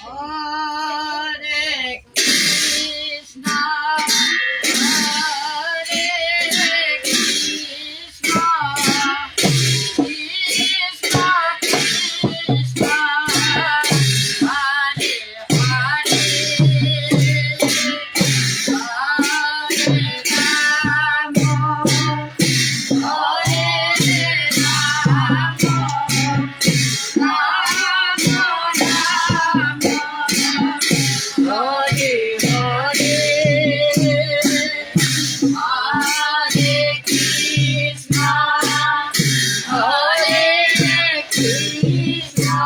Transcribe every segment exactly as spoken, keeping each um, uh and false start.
Hare Krishna, Hare Krishna, Krishna Krishna, Hare Hare, Hare Rama, Hare Rama, Rama Rama, Hare Hare, Hare Krishna, Hare Krishna,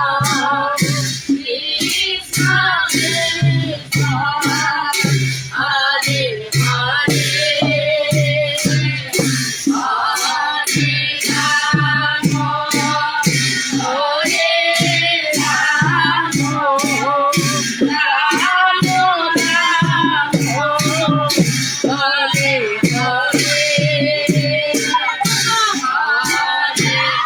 Krishna Krishna, Hare Hare, Hare Rama, Hare Rama, Rama Rama, Hare Hare, Hare Krishna, Hare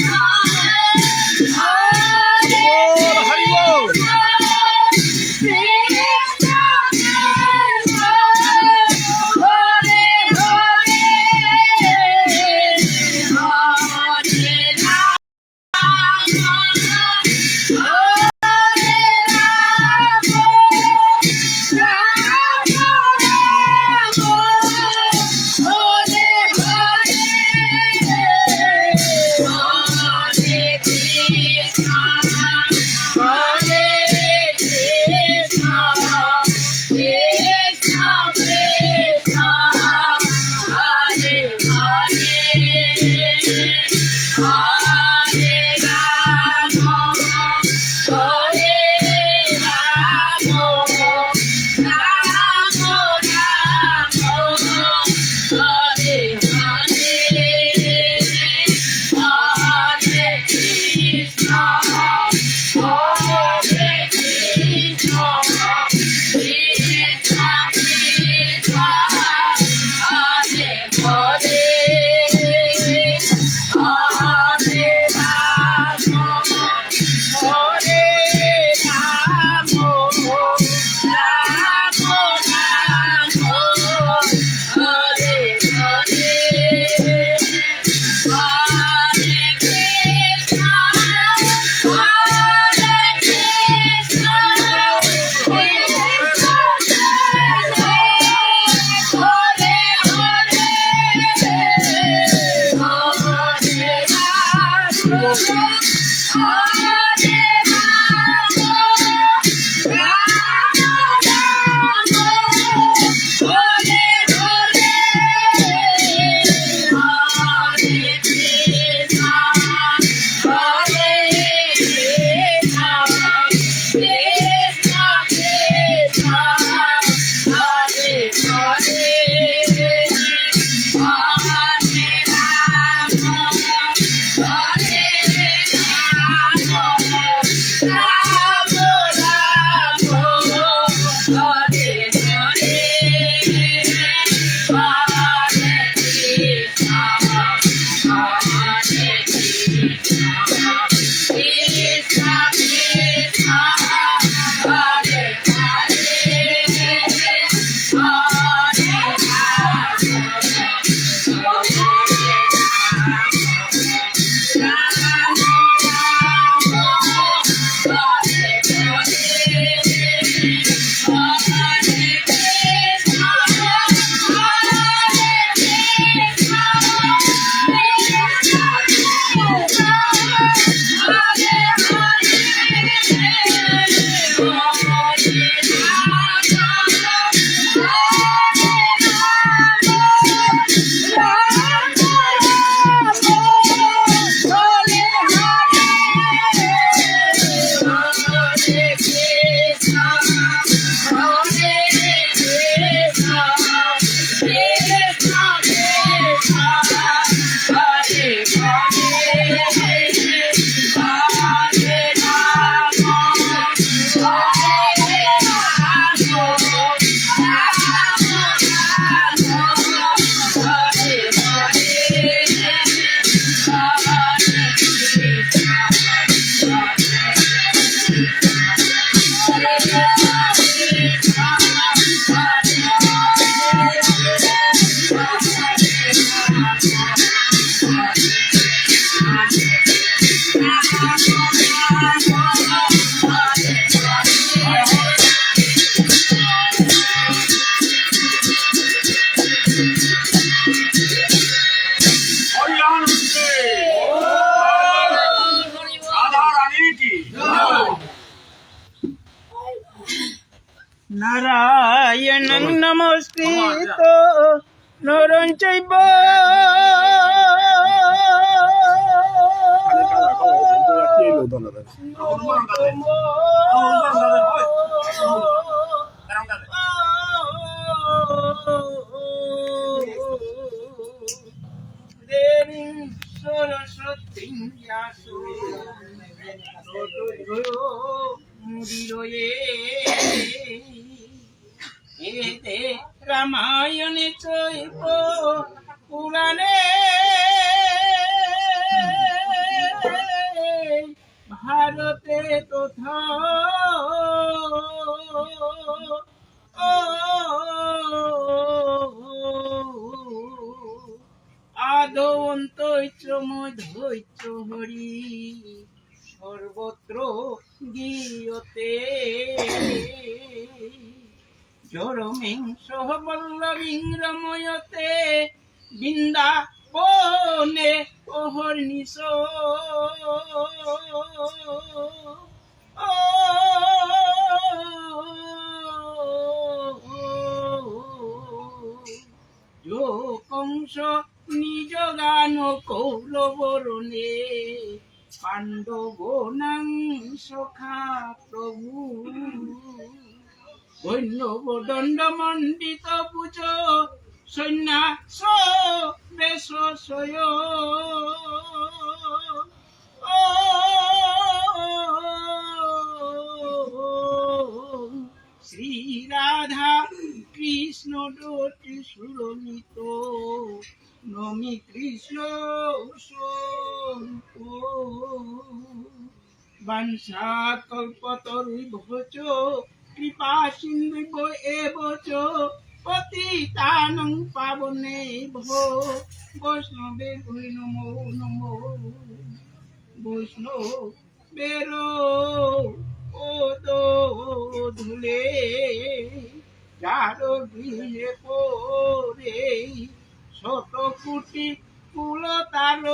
Krishna, Krishna Krishna, Hare Hare, Hare Rama, নমস্কৃত নরং চৈব নরোত্তমং দেবীং সরস্বতীং ব্যাসং ততো জয়মুদীরয়েৎ। এতে রামায়ণে চৈব পুরাণে ভারতে তথা আদৌ অন্তই চ মধ্যৈ চ হরি সর্বত্র গীয়তে। চরমীং সহ পল্লবীং রময়তে বৃন্দাবনে অহর্নিশো। যো কংস নিজগান কৌরবরণে পাণ্ডবানাং সখা প্রভু। দৈন্যব দণ্ডমণ্ডিতভুজ সন্ন্যাস বেশ সয়। শ্রী রাধা কৃষ্ণ দুটি সুরমিত নমি কৃষ্ণ স্বরূপ। বাঞ্ছা কল্পতরুভ্য চ কৃপা সিন্ধুভ্য এব চ পতিতানাং পাবনেভ্যো বৈষ্ণবেভ্যো নমো নমো। বৈষ্ণবের পদ ধূলে যার গৃহে পড়ে শত কোটি কুল তার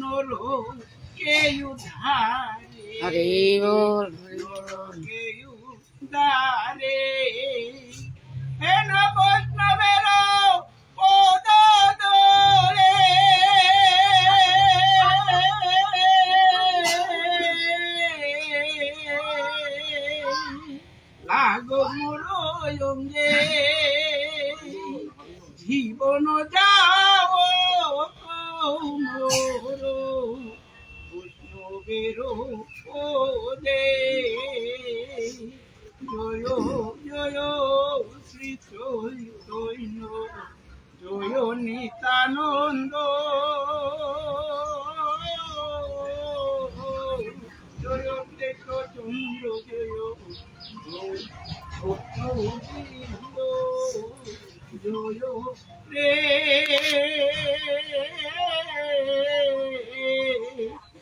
নরকে উদ্ধারে। হরি বল, হরি বল। নরকে উদ্ধারে। হেন বৈষ্ণবের পদ ধূলে লাগো মোর অঙ্গে, জীবন যাও মোর বৈষ্ণবের পদে। জয় জয় শ্রী চৈতন্য জয় নিত্যানন্দ। জয় কৃষ্ণচন্দ্র জয়, জয় ভক্তবৃন্দ জয় রে।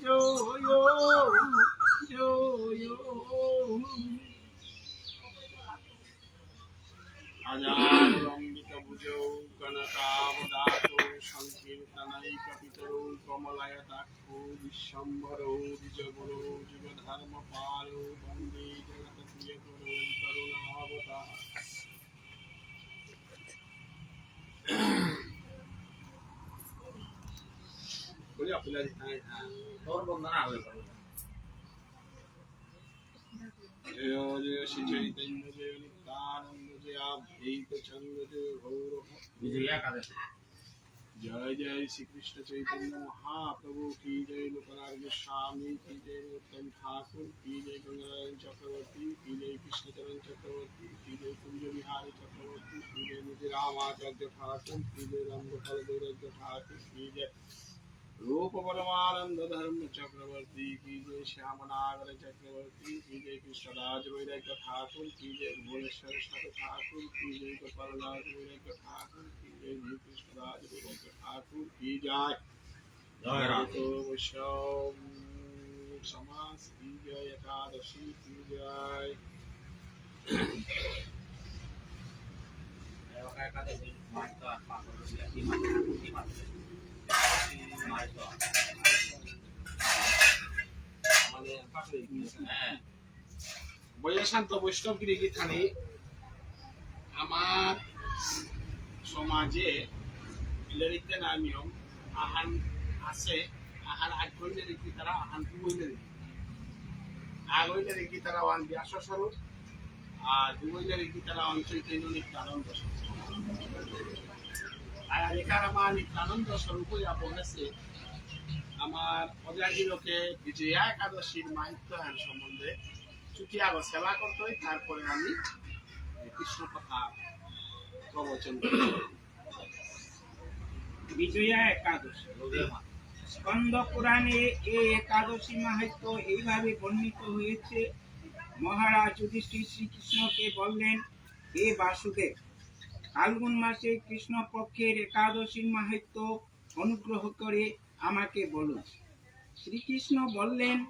জয় জয়। আজানুলম্বিতভুজৌ কনকাবদাতৌ সংকীর্তনৈকপিতরৌ কমলায়তাক্ষৌ বিশ্বম্ভরৌ দ্বিজগুরৌ যুগধর্মপালৌ বন্দে জগৎপ্রিয়করৌ করুণাবতারৌ। বলি, আপনি আজ, হ্যাঁ, হ্যাঁ। তোর বন্দনা হবে। জয় জয় শ্রী চৈতন্য জয় নিত্যানন্দ জয় অদ্বৈত চন্দ্র জয় গৌর ভক্ত। বিজয়া কাদের। জয় জয় শ্রীকৃষ্ণ চৈতন্য মহাপ্রভু কি জয়, লোকনাথ গোস্বামী কি জয়, নরোত্তম ঠাকুর কি জয়, গঙ্গাধর চক্রবর্তী কি জয়, কৃষ্ণচরণ চক্রবর্তী কি জয়, কুঞ্জ বিহারী চক্রবর্তী কি জয়, মুদিরাম আচার্য ঠাকুর কি জয়, রামগোপাল বৈরাগ্য ঠাকুর কি জয়, রূপ পরমানন্দ ধর্ম চক্রবর্তী কি জয়, শ্যামনাগর চক্রবর্তী কি জয়, কৃষ্ণরাজ বৈরাগ্য ঠাকুর কি জয়, ভুবনেশ্বর সাধু ঠাকুর কি জয়, গোপাল রাজ বৈরাগ্য ঠাকুর কি জয়, কৃষ্ণরাজ বৈরাগ্য ঠাকুর কি জয়। জয় রাধে। তো বৈষ্ণব সমাজ কি জয়, একাদশী কি জয়। বৈয়া শান্ত বৈষ্ণব গিরি গিথানি, আমার সমাজে লেরিক দেনা নিয়ম আহান আছে, আহান আগ হইলে রেখি তারা, আহান দু হইলে রেখি। আগ হইলে রেখি তারা ওয়ান ব্যাস স্বরূপ, আর দু হইলে রেখি তারা ওয়ান চৈতন্য নিত্যানন্দ স্বরূপ। আর এখানে আমার নিত্যানন্দ স্বরূপ হইয়া বলেছে, আমার অজাগিরকে বিজয়া একাদশীর মাহাত্ম্য সম্বন্ধে চুটি আগে সেবা করতে হয়, তারপরে আমি কৃষ্ণ কথা প্রবচন করব। বিজয়া একাদশী। স্কন্দ পুরাণে এই একাদশী মাহাত্ম্য এইভাবে বর্ণিত হয়েছে। মহারাজ যুধিষ্ঠির শ্রীকৃষ্ণকে বললেন, "হে বাসুদেব, ফাল্গুন মাসে কৃষ্ণপক্ষের একাদশীর মাহাত্ম্য অনুগ্রহ করে আমাকে বলুন।" শ্রীকৃষ্ণ বললেন,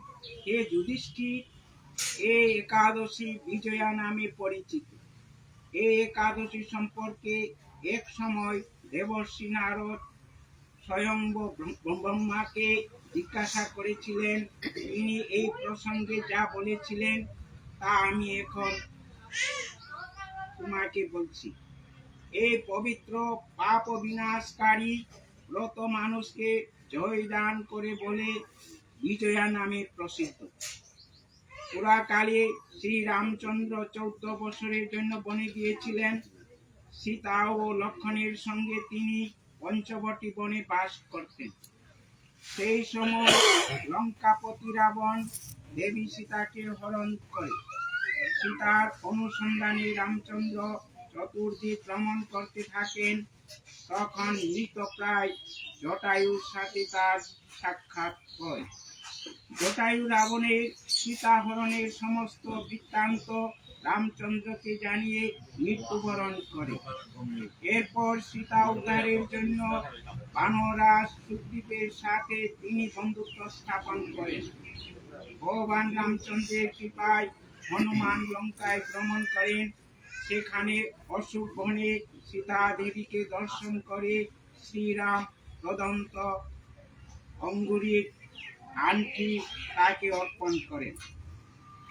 "হে যুধিষ্ঠির, এই একাদশী বিজয়া নামে পরিচিত। এই একাদশী সম্পর্কে এক সময় দেবর্ষি নারদ স্বয়ং ব্র-, ব্রহ্মাকে জিজ্ঞাসা করেছিলেন। তিনি এই প্রসঙ্গে যা বলেছিলেন, তা আমি এখন তোমাকে বলছি। এই পবিত্র পাপ বিনাশকারী ব্রত মানুষকে জয় দান করে বলে বিজয়া নামে প্রসিদ্ধ।" পুরাকালে শ্রী রামচন্দ্র চৌদ্দ বছরের জন্য বনে গিয়েছিলেন। সীতা ও লক্ষণের সঙ্গে তিনি পঞ্চবটী বনে বাস করতেন। সেই সময় লঙ্কাপতি রাবণ দেবী সীতাকে হরণ করে। সীতার অনুসন্ধানে রামচন্দ্র চতুর্দিক ভ্রমণ করতে থাকেন। তখন মৃতপ্রায় জটায়ুর সাথে তার সাক্ষাৎ হয়। জটায়ু রাবণের সীতা হরণের সমস্ত বৃত্তান্ত রামচন্দ্রকে জানিয়ে মৃত্যুবরণ করে। এরপর সীতা উদ্ধারের জন্য বানরাজ সুগ্রীবের সাথে তিনি বন্ধুত্ব স্থাপন করেন। ভগবান রামচন্দ্রের কৃপায় হনুমান লঙ্কায় ভ্রমণ করেন। সেখানে অশোক বনে সীতা দেবীকে দর্শন করে শ্রীরাম প্রদত্ত অঙ্গুরীর আংটি তাকে অর্পণ করেন।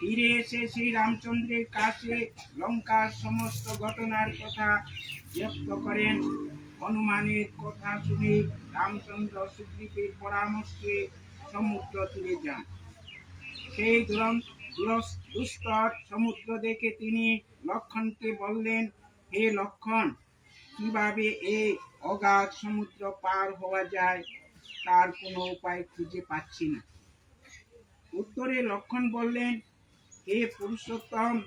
ফিরে এসে শ্রী রামচন্দ্রের কাছে লঙ্কার সমস্ত ঘটনার কথা ব্যক্ত করেন। হনুমানের কথা শুনে রামচন্দ্র সুগ্রীবের পরামর্শে সমুদ্র তীরে যান। সেই দুরন্ত-, দুরস-, দুস্তর সমুদ্র দেখে তিনি লক্ষণকে বললেন, "হে লক্ষণ, কিভাবে এই অগাধ সমুদ্র পার হওয়া যায়, তার কোনো উপায় খুঁজে পাচ্ছি না।" উত্তরে লক্ষণ বললেন, "হে পুরুষোত্তম,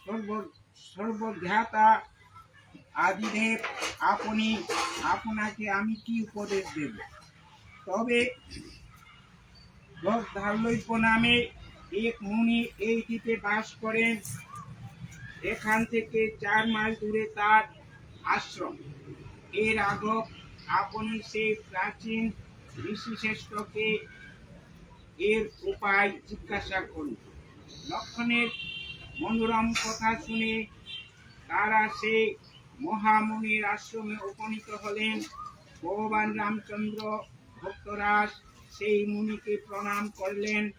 সর্ব-, সর্বজ্ঞাতা আদিদেব, আপনি, আপনাকে আমি কি উপদেশ দেব? তবে বগধালব্য নামে এক মুনি এই দ্বীপে বাস করেন। এখান থেকে চার মাইল দূরে তার আশ্রম। এর আগক আপনি সেই প্রাচীন ঋষিশ্রেষ্ঠকে এর উপায় জিজ্ঞাসা করুন।" লক্ষণের মনোরম কথা শুনে তারা সেই মহামুনির আশ্রমে উপনীত হলেন। ভগবান রামচন্দ্র ভক্তরাজ সেই মুনিকে প্রণাম করলেন।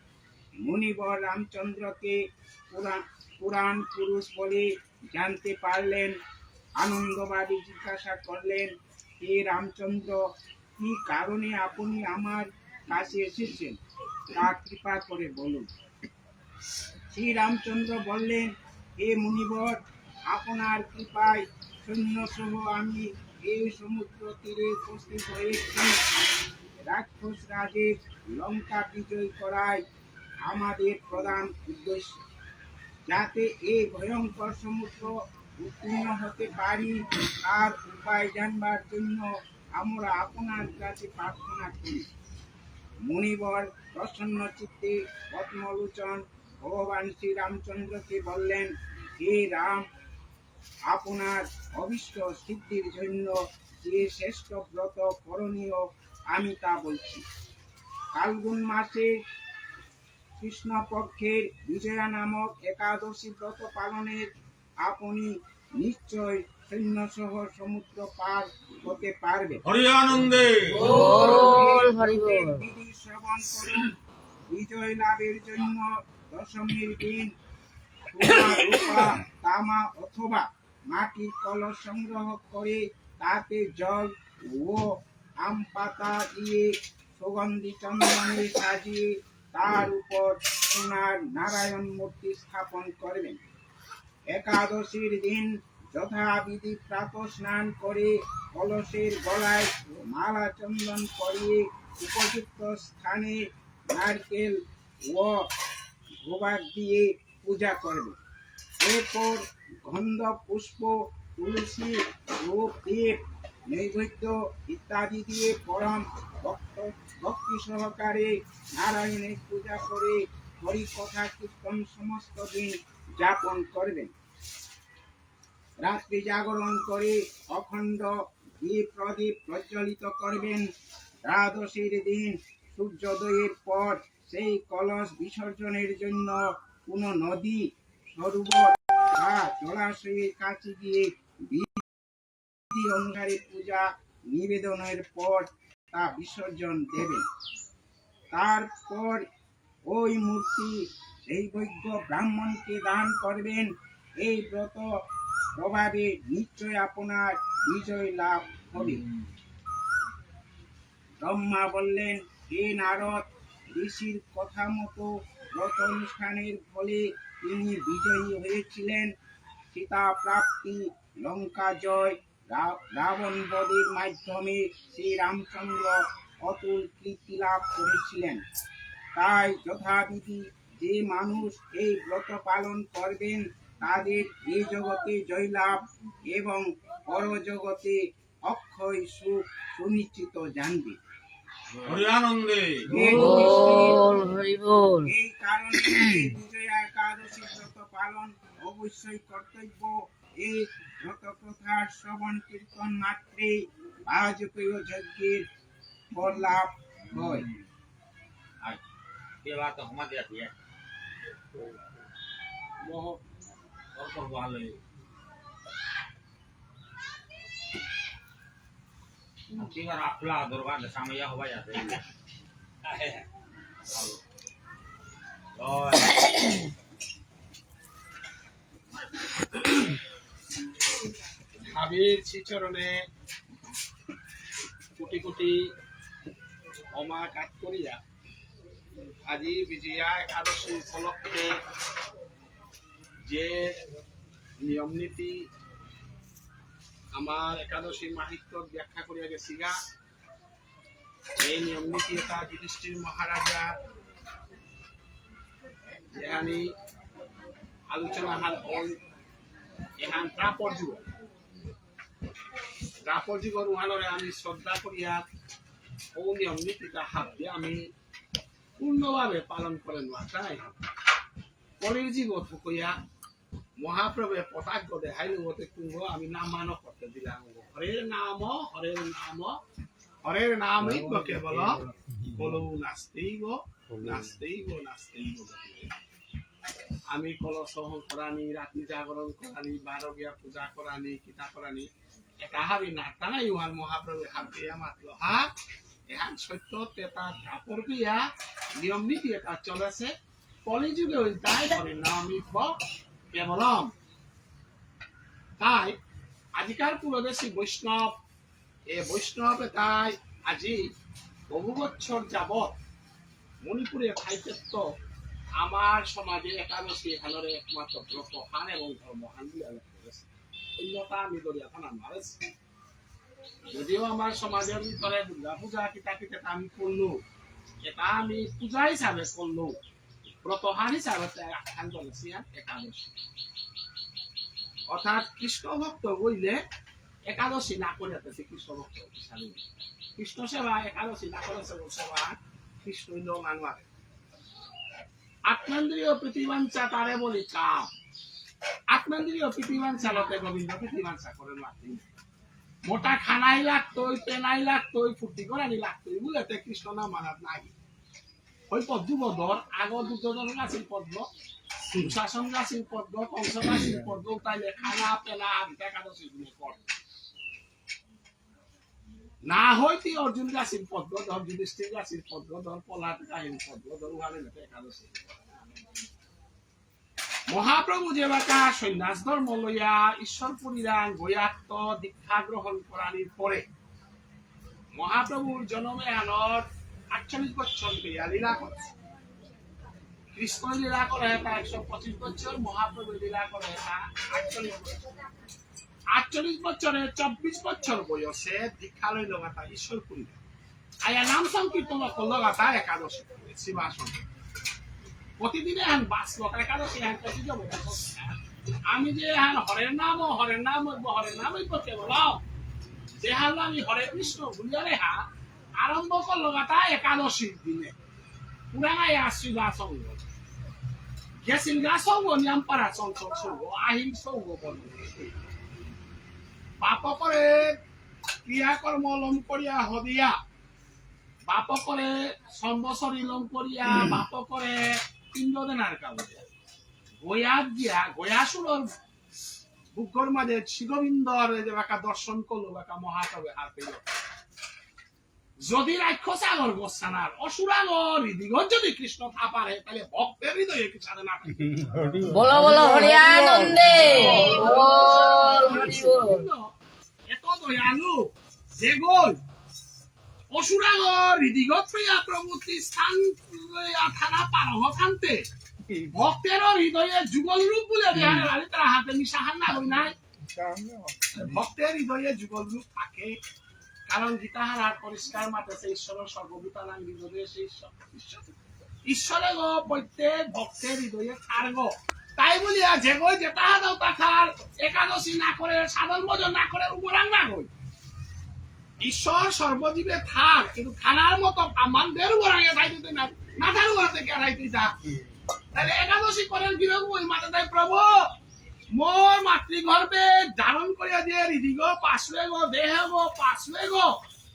মুনিবর রামচন্দ্রকে পুরা-, পুরাণ পুরুষ বলে জানতে পারলেন। আনন্দবাদে জিজ্ঞাসা করলেন, "হে রামচন্দ্র, কি কারণে আপনি আমার কাছে এসেছেন, তা কৃপা করে বলুন।" শ্রী রামচন্দ্র বললেন, "হে মুনিবর, আপনার কৃপায় সৈন্য সহ আমি এই সমুদ্র তীরে উপস্থিত হয়েছি। রাক্ষস রাজের লঙ্কা বিজয় করাই আমাদের প্রধান উদ্দেশ্য। যাতে এই ভয়ঙ্কর সমুদ্র উত্তীর্ণ হতে পারি, তার উপায় জানবার জন্য আমরা আপনার কাছে প্রার্থনা করি।" মুনিবর প্রসন্ন চিত্তে পদ্মলোচন ভগবান শ্রী রামচন্দ্রকে বললেন, "হে রাম, আপনার অভীষ্ট সিদ্ধির জন্য যে শ্রেষ্ঠ ব্রত করণীয়, আমি তা বলছি। ফাল্গুন মাসে কৃষ্ণপক্ষের বিজয়া নামক একাদশী ব্রত পালনের আপনি নিশ্চয় সৈন্য সহ সমুদ্র পার হতে পারবেন। হরি আনন্দে। বল হরি বল। বিধি শ্রবণ করুন। বিজয় লাভের জন্য দশমীর দিন সোনা, রূপা, তামা অথবা মাটির কলস সংগ্রহ করে তাতে জল ও আম পাতা দিয়ে সুগন্ধি চন্দনে সাজিয়ে তার উপর সোনার নারায়ণ মূর্তি স্থাপন করবেন। একাদশীর দিন যথাবিধি প্রাতঃ স্নান করে কলসের গলায় মালা চন্দন পরিয়ে উপযুক্ত স্থানে নারকেল ও গোবাক দিয়ে পূজা করবে। এরপর গন্ধ পুষ্প, তুলসী, ধূপ, দীপ, নৈবেদ্য ইত্যাদি দিয়ে পরম ভক্ত ভক্তি সহকারে নারায়ণের পূজা করে হরি কথা কীর্তন সমস্ত দিন যাপন করবেন। রাত্রি জাগরণ করে অখণ্ড দীপ প্রদীপ প্রজ্বলিত করবেন। দ্বাদশীর দিন সূর্যোদয়ের পর সেই কলস বিসর্জনের জন্য কোনো নদী, সরোবর বা জলাশয়ের কাছে গিয়ে বিধি অনুসারে পূজা নিবেদনের পর তা বিসর্জন দেবেন। তারপর ওই মূর্তি সেই বৈজ্ঞ ব্রাহ্মণকে দান করবেন। এই ব্রত প্রভাবে নিশ্চয় আপনার বিজয় লাভ হবে। ব্রহ্মা বললেন, হে নারদ, ঋষির কথা মতো ব্রত অনুষ্ঠানের ফলে তিনি বিজয়ী হয়েছিলেন। সীতা প্রাপ্তি, লঙ্কা জয়, রা-, রাবণ বধের মাধ্যমে শ্রীরামচন্দ্র অতুল কীর্তি লাভ করেছিলেন। তাই যথাবিধি যে মানুষ এই ব্রত পালন করবেন, তাদের এ জগতে জয়লাভ এবং পরজগতে অক্ষয় সুখ সুনিশ্চিত জানবে। হরি আনন্দে। এই বল, হরি বল। এই কারণে এই বিজয়া একাদশী ব্রত পালন অবশ্যই কর্তব্য। এই ব্রত কথার শ্রবণ কীর্তন মাত্রে বাজপেয় যজ্ঞের ফল লাভ হয়। আচ্ছা, এবার তো আমাদের দিয়ে। মোহ, তোর করবো ভালো। এবার আপলা দরবার সামনে হবাই আছে। জয়। হাবির শ্রীচরণে কোটি কোটি ক্ষমা কাত করিয়া আজি বিজয়া একাদশী উপলক্ষে যে নিয়ম নীতি আমার একাদশী মাহাত্ম্য ব্যাখ্যা করিয়া গেছিগা, এই নিয়ম নীতি এটা যুধিষ্ঠির মহারাজা যেহানি আলোচনা হান হল, এহান দ্বাপর যুগ। দ্বাপর যুগর উহানরে আমি শ্রদ্ধা করিয়া ও নিয়ম নীতিটা হাত দিয়ে আমি পূর্ণভাবে পালন করে নোয়ারতাই। কলির যুগ থকইয়া মহাপ্রভুয়ে পতাক দেহাইল মতে কুঙ্গ আমি নাম মানো করতে দিলাম। হরের নাম, হরের নাম, হরের নাম ইব কেবল, কলৌ নাস্তিব, নাস্তিব, নাস্তিব। আমি কলস হরণ করানি, রাত্রি জাগরণ করানি, বারো গিয়া পূজা করানি, কিতা করানি, এটা হাবি নাতানা ইউহান মহাপ্রভু হাবিয়া মাতল হা, এহান সত্য তেতা কাপড় দিয়া নিয়ম নীতি এটা চলেছে। কলিযুগে ওই তাই হরি নাম ইব কেবলম। তাই আজিকার পুরদেশী বৈষ্ণব, এ বৈষ্ণব এটাই আজি বহু বছর যাবত মণিপুরে থাইতে তো আমার সমাজে একাদশী এখানে একমাত্র ব্রত হান এবং ধর্ম হান দিয়ে আলোচনা করেছে। অন্যতা আমি দরিয়া থানা মারেছি। যদিও আমার সমাজের ভিতরে দুর্গা পূজা কিতা কিতা আমি করলো, এটা আমি পূজা হিসাবে করলো, ব্রতহান হিসাবে তো আখ্যান করেছি আর একাদশী। অর্থাৎ কৃষ্ণ ভক্ত হইলে একাদশী না করে তো সে কৃষ্ণ ভক্ত হিসাবে নেই। কৃষ্ণ সেবা একাদশী না করে সে সেবা কৃষ্ণ হইলেও মানুষ। আত্মেন্দ্রিয় প্রীতিবাঞ্ছা তারে বলি কাম। আত্মেন্দ্রিয় প্রীতিবাঞ্ছা লতে গোবিন্দ প্রীতিবাঞ্ছা করে মাতি। মোটা খানাই লাগতই, পেনাই লাগতই, ফুর্তি করানি লাগতই, বুলেতে কৃষ্ণ না মানাত নাই। ওই পদ্ম বদর, আগ দুর্যোধন গাছিল পদ্ম, দুঃশাসন গাছিল পদ্ম, কংস গাছিল পদ্ম, তাইলে খানা পেনা আদিতে একাদশী দিনে কর। না হইতে অর্জুন গাছিল পদ্ম, ধর যুধিষ্ঠির গাছিল পদ্ম, ধর প্রহ্লাদ গাছিল পদ্ম, ধর উহানে নেতে একাদশী। মহাপ্রভু যেবাকা সন্ন্যাস ধর্ম লইয়া ঈশ্বরপুরীরাং গয়াত্ত দীক্ষা গ্রহণ করানির পরে মহাপ্রভুর জন্মে আনর আটচল্লিশ বছর পেয়া লীলা করে। কৃষ্ণ লীলা করে এটা একশো পঁচিশ বছর, মহাপ্রভু লীলা করে এটা আটচল্লিশ বছর। আটচল্লিশ বছরে চব্বিশ বছর বয়সে দীক্ষা লইল কথা ঈশ্বরপুরী। আয়া নাম সংকীর্তন করল কথা একাদশী, শিবাসন। প্রতিদিনে এখন বাঁচল, একাদশী এখন প্রতি জগতে। আমি যে এখন হরের নাম, হরের নাম, হরের নামই করতে বলো, যে হাল আমি হরে কৃষ্ণ ভুলিয়ারে হা, আরম্ভ করল কথা একাদশীর দিনে। পুরাঙায় আসছিল গা সঙ্গ। গেছিল গা সঙ্গ, নিয়াম পারা চঞ্চল সঙ্গ, আহিল সঙ্গ বল। বাপকরে ক্রিয়াকর্ম লম করিয়া হদিয়া। বাপকরে সম্বৎসরী লম করিয়া, বাপকরে পিণ্ড দেনার কাবুলিয়া। গয়াত গিয়া, গয়াসুরর বুকর মাঝে শ্রীগোবিন্দর যে বাকা দর্শন করল, বাকা মহাকাব্য হার পেল। যদি রাক্ষস আগর গোস্বানার অসুরাগর হৃদিগত যদি কৃষ্ণ থা পারে, তাহলে ভক্তের হৃদয়ে কি সাধনা থাকে? বলো, বলো, হরি আনন্দে। বল, হরি বল। এত দয়ালু, যে গই অসুরাগর হৃদিগত পেয়া প্রভু স্থান লইয়া থানা পার হতান্তে, ভক্তের হৃদয়ে যুগল রূপ বলে দেহার আরে তারা হাতে মিশাহান না হই নাই। ভক্তের হৃদয়ে যুগল রূপ থাকে, কারণ গীতাহার আর পরিষ্কার মাতেছে, ঈশ্বর সর্বভূতানাং হৃদয়ে সে ঈশ্বর। ঈশ্বর, ঈশ্বরে গো প্রত্যেক ভক্তের হৃদয়ে থার গো। তাই বলিয়া যে গো যেটা হাজাও তাথার একাদশী না করে, সাধন ভজন না করে, উপরাং না গই। ঈশ্বর সর্বজীবে থার, কিন্তু থানার মতো আমাদের উপরাঙে থাই দিতে না, মাথার উপর থেকে আর আইতে যা। তাহলে একাদশী করার গিরক ওই মাথা তাই প্রভু, মোর মাতৃগর্ভে ধারণ করিয়া যে হৃদিগ পাশুয়েগ, দেহগ পাশুয়েগ,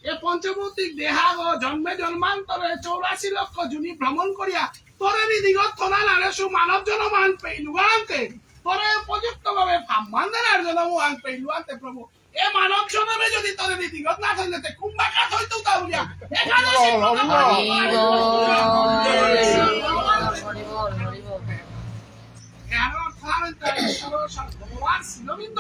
এ পঞ্চভৌতিক দেহাগ জন্মে জন্মান্তরে চৌরাশি লক্ষ যোনি ভ্রমণ করিয়া তোরে হৃদিগ থনা নারে সু মানব জন্ম আন পেইলু আনতে, তোরে উপযুক্ত ভাবে ভাবমান দেনার জন্ম আন পেইলু আনতে প্রভু। এ মানব জন্মে যদি তোরে হৃদিগ না থইলে তে কুম্বাকা থইতো তা বুলিয়া একাদশী ব্রত পালন করে। হরি বল, হরি বল, হরি বল। এর অর্থ হইল তাই ঈশ্বর ভগবান শ্রীগোবিন্দ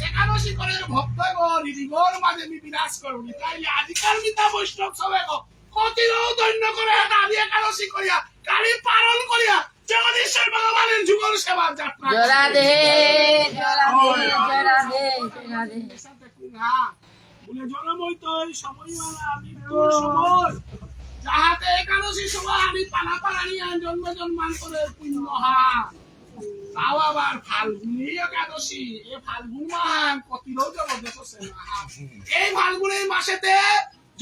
একাদশী করে ভক্ত গো হৃদিগর মাঝে আমি বিরাজ করুন। তাইলে আজিকার গীতা বৈষ্ণব সবে গো কতিরও ধন্য করে হাত আমি একাদশী করিয়া, কালি পালন করিয়া, জগদীশ্বর ভগবানের যুগল সেবা যাত্রা জয় রাধে, জয় রাধে, জয় রাধে, জয় রাধে। বলে জন্ম হইতে ওই সময় মানে আমি কোন সময় যাহাতে একাদশী সময় আমি পানা পারানি আর জন্ম জন্মান্তরের পুণ্য হা। তাও আবার ফাল্গুনী একাদশী, এ ফাল্গুন মাহান কতিরও জবরদস্ত সে মাহান। এই ফাল্গুনের মাসেতে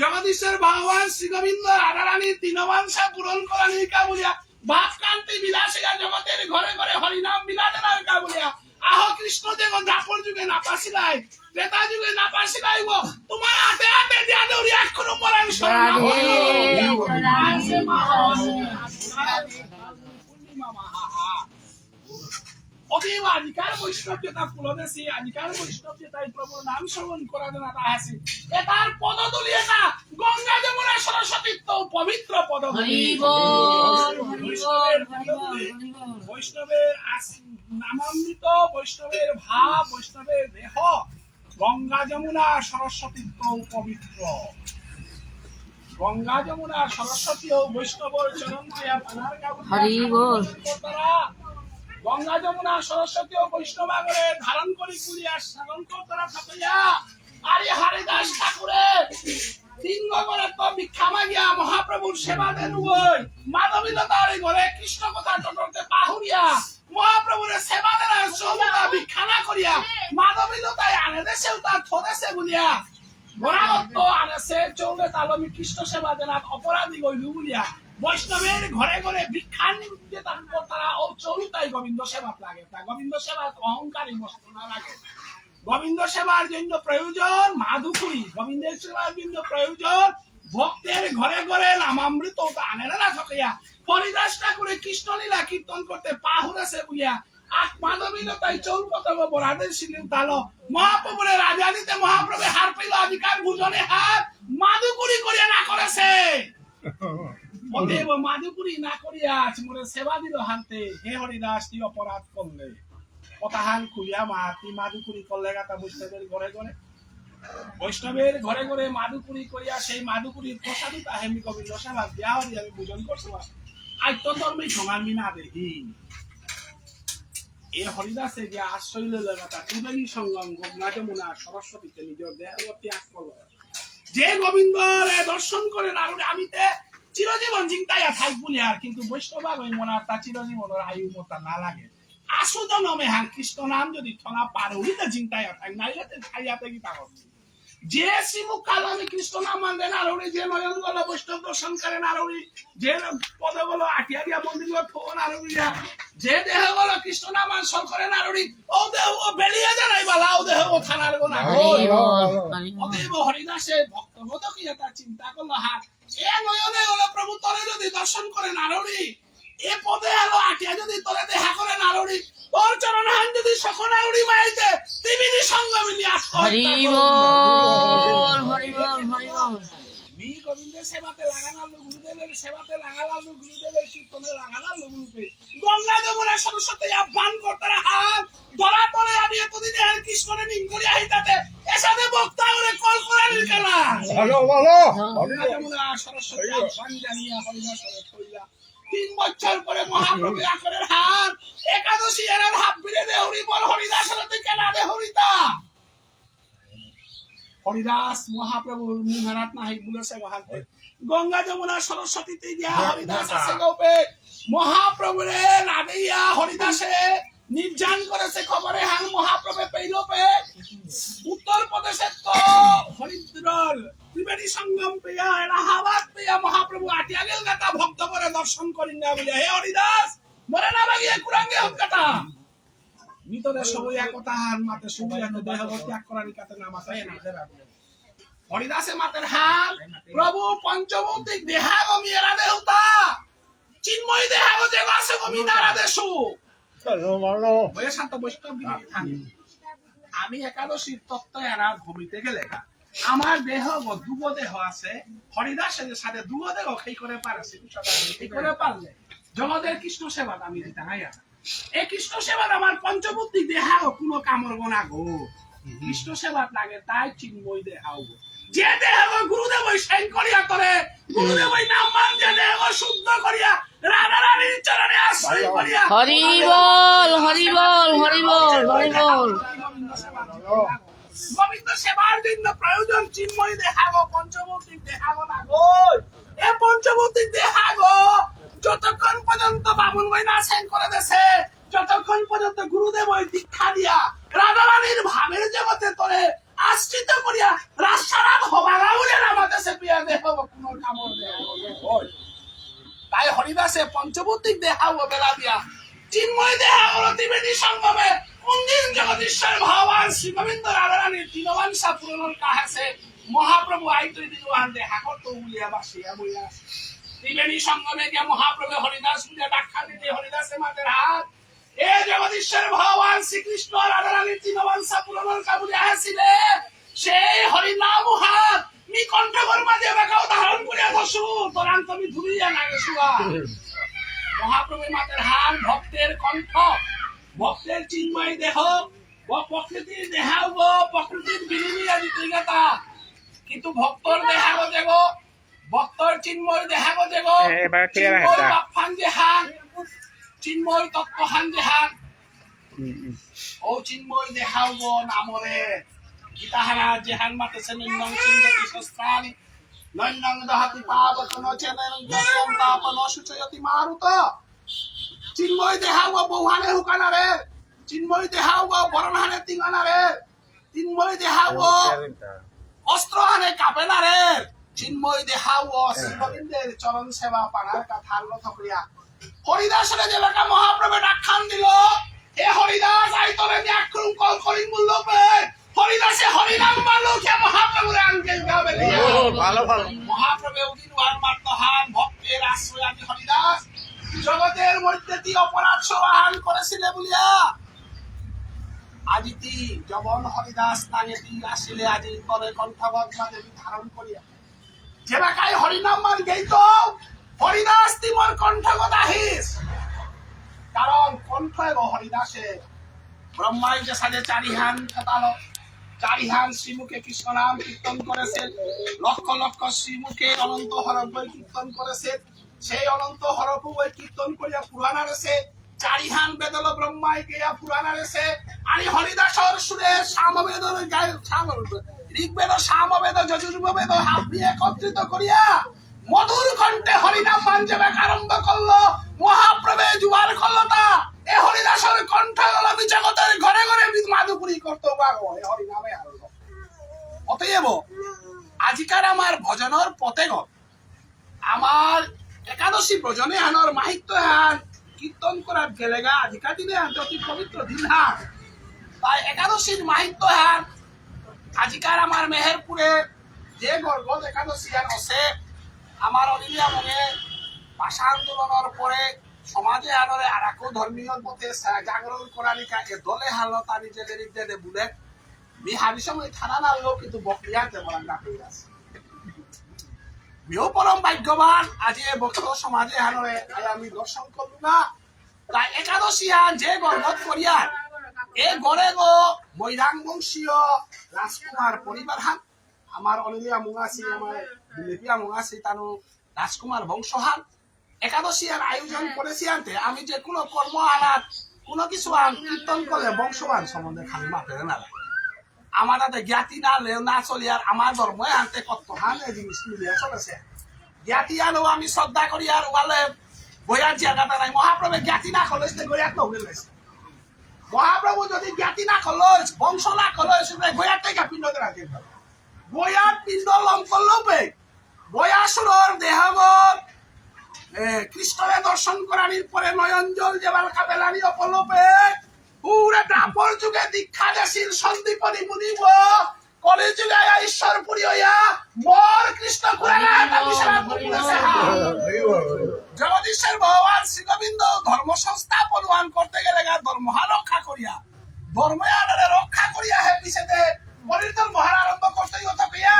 জগদীশ্বর ভগবান শ্রীগোবিন্দ রাধারানীর তিন বাঞ্ছা পূরণ করানির কা বুলিয়া ভাবকান্তি বিলাসিয়া জগতের ঘরে ঘরে হরিনাম বিলাসের কা বুলিয়া। আহ কৃষ্ণ দেব দ্বাপর যুগে না পাসিলাই, ত্রেতা যুগে না পাসিলাই গো, তোমার হাতে হাতে দিয়া দৌড়ি এক কোনো মরান শরণ রাধে, রাধে। পূর্ণিমা মাহা। অতএব আজিকার বৈষ্ণব যেতা পুলদেশী, আজিকার বৈষ্ণব যেতা এই প্রভুর নাম শ্রবণ করা যেতা আসি, এতার পদধূলি এতা গঙ্গা যমুনা সরস্বতীত্ত পবিত্র পদধূলি। হরি বল, হরি বল, বৈষ্ণবের হরি বল, পদধূলি, হরি বল। বৈষ্ণবের আস-, নামামৃত, বৈষ্ণবের ভাব, বৈষ্ণবের দেহ, গঙ্গা যমুনা সরস্বতীত্ত পবিত্র। গঙ্গা যমুনা সরস্বতী ও বৈষ্ণবর চরণ ছায়া পানার কাপড় হরি বল। করতারা। গঙ্গা যমুনা সরস্বতী ও বৈষ্ণব আগরে ধারণ করি কুলিয়া সাধন করতারা থাপিয়া। আরে হরিদাস ঠাকুরে তিন গগরে তো ভিক্ষা মাগিয়া মহাপ্রভুর সেবা দেন ওই। মাধবী লতার ঘরে কৃষ্ণ কথা টটরতে পাহুরিয়া। মহাপ্রভুরে সেবা দেনা সৌতা ভিক্ষা না করিয়া মাধবী লতায় আনে দেসে উতা থদেসে বুলিয়া। বরাবত্ত আনেসে চৌলে তালমি কৃষ্ণ সেবা দেনা অপরাধী গইলু বুলিয়া। বৈষ্ণবের ঘরে ঘরে ভিক্ষা নিতে তার তারা ও চৌলুতাই গোবিন্দ সেবা লাগে। তা গোবিন্দ সেবা অহংকারী মস্ত না লাগে। গোবিন্দ সেবার জন্য প্রয়োজন মাধুকরী, গোবিন্দ সেবার জন্য প্রয়োজন ভক্তের ঘরে ঘরে নামামৃত তা আনে না থাকিয়া। হরিদাস ঠাকুরে কৃষ্ণলীলা কীর্তন করতে পাহুরেসে বুলিয়া আক মাধবী লতাই চৌল কতক বরাদের সিলিম তালো। মহাপ্রভুরে রাজা দিতে মহাপ্রভু হার পেল, আজিকার ভোজনে হার মাধুকরী করিয়া না করেসে। অতএব মাদুকুরি না করিয়া আজ মোরে সেবা দিল হানতে, হে হরিদাস, তুই অপরাধ করলে। কথাহান খুলিয়া মা, তুই মাদুকুরি করলে গাতা বৈষ্ণবের ঘরে ঘরে। বৈষ্ণবের ঘরে ঘরে মাদুকুরি করিয়া সেই মাদুকুরির প্রসাদই তাহে মি গোবিন্দ সেবা দিয়া হরি আমি ভোজন করছিলাম। আজ তো তোর মি সমান মি না দেখি। এ হরিদাসে যে আশ্রয় লইল গাতা ত্রিবেণী সঙ্গম গঙ্গা যমুনা সরস্বতীতে নিজের দেহ ত্যাগ করল। যে গোবিন্দরে দর্শন করে নারুরে আমি তে চিরজীবন জিংতাইয়া থাক বলি আর, কিন্তু বৈষ্ণব ওই মনার তা চিরজীবনের আয়ু মতা না লাগে। আসু জনমে হার কৃষ্ণ নাম যদি থনা পার হইতে জিংতাইয়া থাক, নাইলে তে খাইয়াতে কি পাগল। যে শ্রীমুখ কালামে কৃষ্ণ নাম মানলে নারুরি, যে নয়ন গল বৈষ্ণব দর্শন করে নারুরি, যে পদ গল আটিয়া দিয়া মন্দির গল থো নারুরিয়া, যে দেহ গল কৃষ্ণ নাম আনসর করে নারুরি, ও দেহ ও বেরিয়ে জানাই বালা, ও দেহ ও থানার গো না। হরি বল, হরি বল। অতএব হরিদাসে ভক্ত বোধ করিয়া তার চিন্তা করলো, হাত এ নয়নে ওরা প্রভু তরে যদি দর্শন করে নারুরি, এ পদে আলো আটিয়া যদি তরে দেহা করে নারুরি, তোর চরণ হান যদি সখন নারুরি মাইতে, ত্রিবেণী সঙ্গমে নিয়ে আসতে হরি বল, হরি বল, হরি বল। মি গোবিন্দের সেবাতে লাগানা লো গুরুদেবের সেবাতে লাগানা লো গুরুদেবের কীর্তনে লাগানা লো গুরুদেব। গঙ্গা যমুনা সরস্বতী আহ্বান করতারা হান, ধরা পড়ে আমি এতদিন এর কৃষ্ণরে নিং করি আহিতাতে, এসাদে বক্তা করে কল করানির কেলা। ভালো, ভালো। গঙ্গা যমুনা সরস্বতী আহ্বান জানিয়া হরিদাস হরে কইলা। তিন বছর পরে মহাপ্রভু আকরের হান, একাদশী এরার হাবিরে দেহুরি বল হরিদাস হরে তুই কেলা দেহুরিতা। হরিদাস মহাপ্রভুর মুহারাত নাহি বুলেছে মহান্তে। গঙ্গা যমুনা সরস্বতীতে গিয়া হরিদাস আছে গোপে। মহাপ্রভুরে না দেইয়া হরিদাসে নির্যান করেছে খবরে হান মহাপ্রভু পেইল পে। উত্তর প্রদেশের তো হরিদ্বার ত্রিবেণী সঙ্গম পেয়া এলাহাবাদ পেয়া মহাপ্রভু আটিয়া গেল গাতা ভক্ত করে দর্শন করি না বলে, হে হরিদাস, মরে না লাগিয়ে কুরাঙ্গে হোক গাতা। মৃতদের সবই এক কথা হার মাতে শুধু এক দেহ ত্যাগ করার কাতে না মাতে না। হরিদাসে মাতের হার, প্রভু পঞ্চভৌতিক দেহাগ মিয়েরা দেহতা, চিন্ময় দেহাগ যে বাসে গমি নারা দেশু। ভালো, ভালো। বলে শান্ত বৈষ্ণব গিরি থানি। আমি একাদশীর তত্ত্ব এরা ভূমিতে গেলে গা। আমার দেহ গ-, দুগো দেহ আছে, হরিদাসের সাথে দুগো দেহ খেই করে পারে, শ্রীকৃষ্ণ খেই করে পারলে, জগতের কৃষ্ণ সেবা আমি দিতে হয় আর। এ কৃষ্ণ সেবাত আমার পঞ্চবুদ্ধি দেহাগো কোনো কামড় গোনা গো। কৃষ্ণ সেবাত লাগে তাই চিন্ময় দেহাও গো। যে দেহাগো গুরুদেব ওই সাইন করিয়া করে, গুরুদেব ওই নাম মান যে দেহাগো শুদ্ধ করিয়া, রাধা রানীর চরণে আশ্রয় করিয়া। হরি বল, হরি বল, হরি বল, হরি বল। গোবিন্দ সেবার জন্য প্রয়োজন চিন্ময় দেহাগো, পঞ্চবুদ্ধি দেহাগো না গো। এ পঞ্চবুদ্ধি দেহাগো যতক্ষণ পর্যন্ত বামুন ভাই না সেন করে দেছে, যতক্ষণ পর্যন্ত গুরুদেব ওই দীক্ষা দিয়া রাধারানীর ভাবের জগতে তোরে আশ্রিত করিয়া রাস্তারাত হবাগা উড়ে নামাতে সে পিয়া দেহ কোনো কামড় দেহ। তাই হরিদাসে পঞ্চবুদ্ধি দেহাও বেলা দিয়া চিন্ময় দেহাও ত্রিবেণী সঙ্গমে কোন দিন জগদীশ্বর ভগবান শ্রী গোবিন্দ রাধারানীর তিনবাংশা পূরণর কাহাসে মহাপ্রভু আইতই দিগহান দেহাগো তো উলিয়া বাসিয়া বইয়া। ত্রিবেণী সঙ্গমে গিয়া মহাপ্রভু হরিদাস বুলিয়া ডাক দিতে হরিদাসে মাতের হাত। এ জগদীশ্বর ভগবান শ্রীকৃষ্ণ রাধারানীর তিনবাংশা পূরণর কাবুলে আসিলে সেই হরিনাম হাত মি কণ্ঠগর মাঝে বেকাও ধারণ করিয়া বসু, তোরান তুমি ধুলিয়া না গেসুয়া। মহাপ্রভু মাতের হান ভক্তের কণ্ঠ, ভক্তের চিন্ময় দেহ, ও প্রকৃতির দেহাও গো, প্রকৃতির বিলিনি আদি তুই গাতা। কিন্তু ভক্তর দেহাগো দেব, ভক্তর চিন্ময় দেহাগো দেব, এ, এবার clear চিন্ময় হয়েছে। বাপহান যেহান, চিন্ময় তত্ত্বহান যেহান। হুম, হুম। ও চিন্ময় দেহাও গো নামরে। গীতাহারা যেহান মাতেছে নৈনং ছিন্দতি শস্ত্রাণি, নৈনং দহতি পাবকং, চেনং জনয়ং পাপং ন শোচয়তি মারুতঃ। চিন্ময় দেহাও গো বৌহানে হুকানারে, চিন্ময় দেহাও গো বরণহানে তিঙানারে। চিন্ময় দেহাও অস্ত্র আনে কাপে না রে। চিন্ময় দেহাও শ্রী গোবিন্দের চরণ সেবা পানার কথা আগ্রহ করিয়া হরিদাসরে যেবাকা মহাপ্রভু ডাকহান দিল, এ হরিদাস আই তোরে মি আক্রম কল করিম বলল পে। হরিদাসে হরিনাম মারল কে মহাপ্রভুরে আঙ্কেল গাবে দিয়া। ও, ভালো, ভালো। মহাপ্রভু উদিন ওয়ান মাত্রহান ভক্তের আশ্রয় আমি হরিদাস। জগতের মধ্যে তি অপরাধ সবাহান করেছিলে বলিয়া আজি তি জবন হরিদাস নাঙে তি আসিলে আজি তরে কণ্ঠগত মাঝে তি ধারণ করিয়া। যেবাকাই হরিনাম মান গেইত, হরিদাস, তি মোর কণ্ঠগ দাহিস। কারণ কণ্ঠ এগ হরিদাসে। ব্রহ্মাই যেসাদে চারিহান ফেতালো, চারিহান শ্রীমুখে কৃষ্ণ নাম কীর্তন করেসে, লক্ষ লক্ষ শ্রীমুখে অনন্ত হরফ কীর্তন করেসে। সেই অনন্ত হরফ কীর্তন করিয়া পুরাণ আরেসে। চারিহান বেদলো ব্রহ্মাই গেয়া পুরাণ আরেসে। আনি হরিদাসর সুরে সামবেদর গায়, সাম-, ঋগ্বেদ, সামবেদ, যজুর্বেদ হাবি একত্রিত করিয়া মধুর কণ্ঠে হরিনাম মান যেবাকা আরম্ভ করলো, মহাপ্রভু জোয়ার করলো তা। এ হরিদাসর কণ্ঠ গলো মি জগতর ঘরে ঘরে বি-, মাধুপুরী করতো বাগো, এ হরিনামে আরম্ভ। অতএব আজিকার আমার ভজনর পথেগ আমার একাদশী ভজন এহানর মাহাত্ম্য এহান কীর্তন করাত গেলেগা আজিকার দিনে এহান অতি পবিত্র দিন হান। তাই একাদশীর মাহাত্ম্য এহান আজিকার আমার মেহেরপুরে যে গর্ভত একাদশী এহান আছে, আমার অনিলিয়া মঙে ভাষা আন্দোলনর পরে সমাজ এহানরে আরাকো ধর্মীয় পথে সা-, জাগরণ করানিকা এ দলে হালত আমি যে লেরিক দে দে বুলে, মি হাবি সময় থানা নালো কিন্তু বকরিয়া তে বলা না পেয়ে আছে। মিও পরম ভাগ্যবান, আজি এ ভক্ত সমাজ এহানরে আই আমি দর্শন করলু না। তাই একাদশী এহান যে গর্ভত করিয়া, এ গরে গো মৈরাং বংশীয় রাজকুমার পরিবার হান, আমার অনিলিয়া মুঙাসি, আমার বিলেপিয়া মুঙাসি, তানু রাজকুমার বংশহান। একাদশী আর আয়োজন করেসি আনতে আমি যে কোনো কর্ম আনাত কোনো কিছু আন কীর্তন করলে বংশহান সম্বন্ধে খালি মাতে না। আমার তাতে জ্ঞাতি না লেও না চলি আর আমার ধর্ম আনতে কত হান এই জিনিস মিলিয়া চলেসে। জ্ঞাতি আনো আমি শ্রদ্ধা করি আর ওয়ালে বইয়ার জায়গাটা নাই। মহাপ্রভু জ্ঞাতি না করলে সে গইয়াত না হইলে মহাপ্রভু যদি জ্ঞাতি না করলে, বংশ না করলে, সে গইয়াত থেকে পিণ্ড দেনা কিন্তু। গইয়াত পিণ্ড লম করলো পে, গয়াসুরর দেহগত, এ, কৃষ্ণরে দর্শন করানির পরে নয়ন জল যেবার কাবেলানি অপলোপে, পুরা দ্বাপর যুগে দীক্ষা দেসিল সন্দীপনী মুনিব, কলিযুগে আয়া ঈশ্বর পুরী হইয়া, মোর কৃষ্ণ কুরানা হাতা বিশ্বনাথ মুকুন্দ সেহা। জগদীশ্বর ভগবান শ্রী গোবিন্দ ধর্ম সংস্থাপন ওয়ান করতে গেলে গা ধর্মহা রক্ষা করিয়া, ধর্ম আনারে রক্ষা করিয়া হে পিছেতে পরির্তন মহান আরম্ভ করতে হতো পেয়া।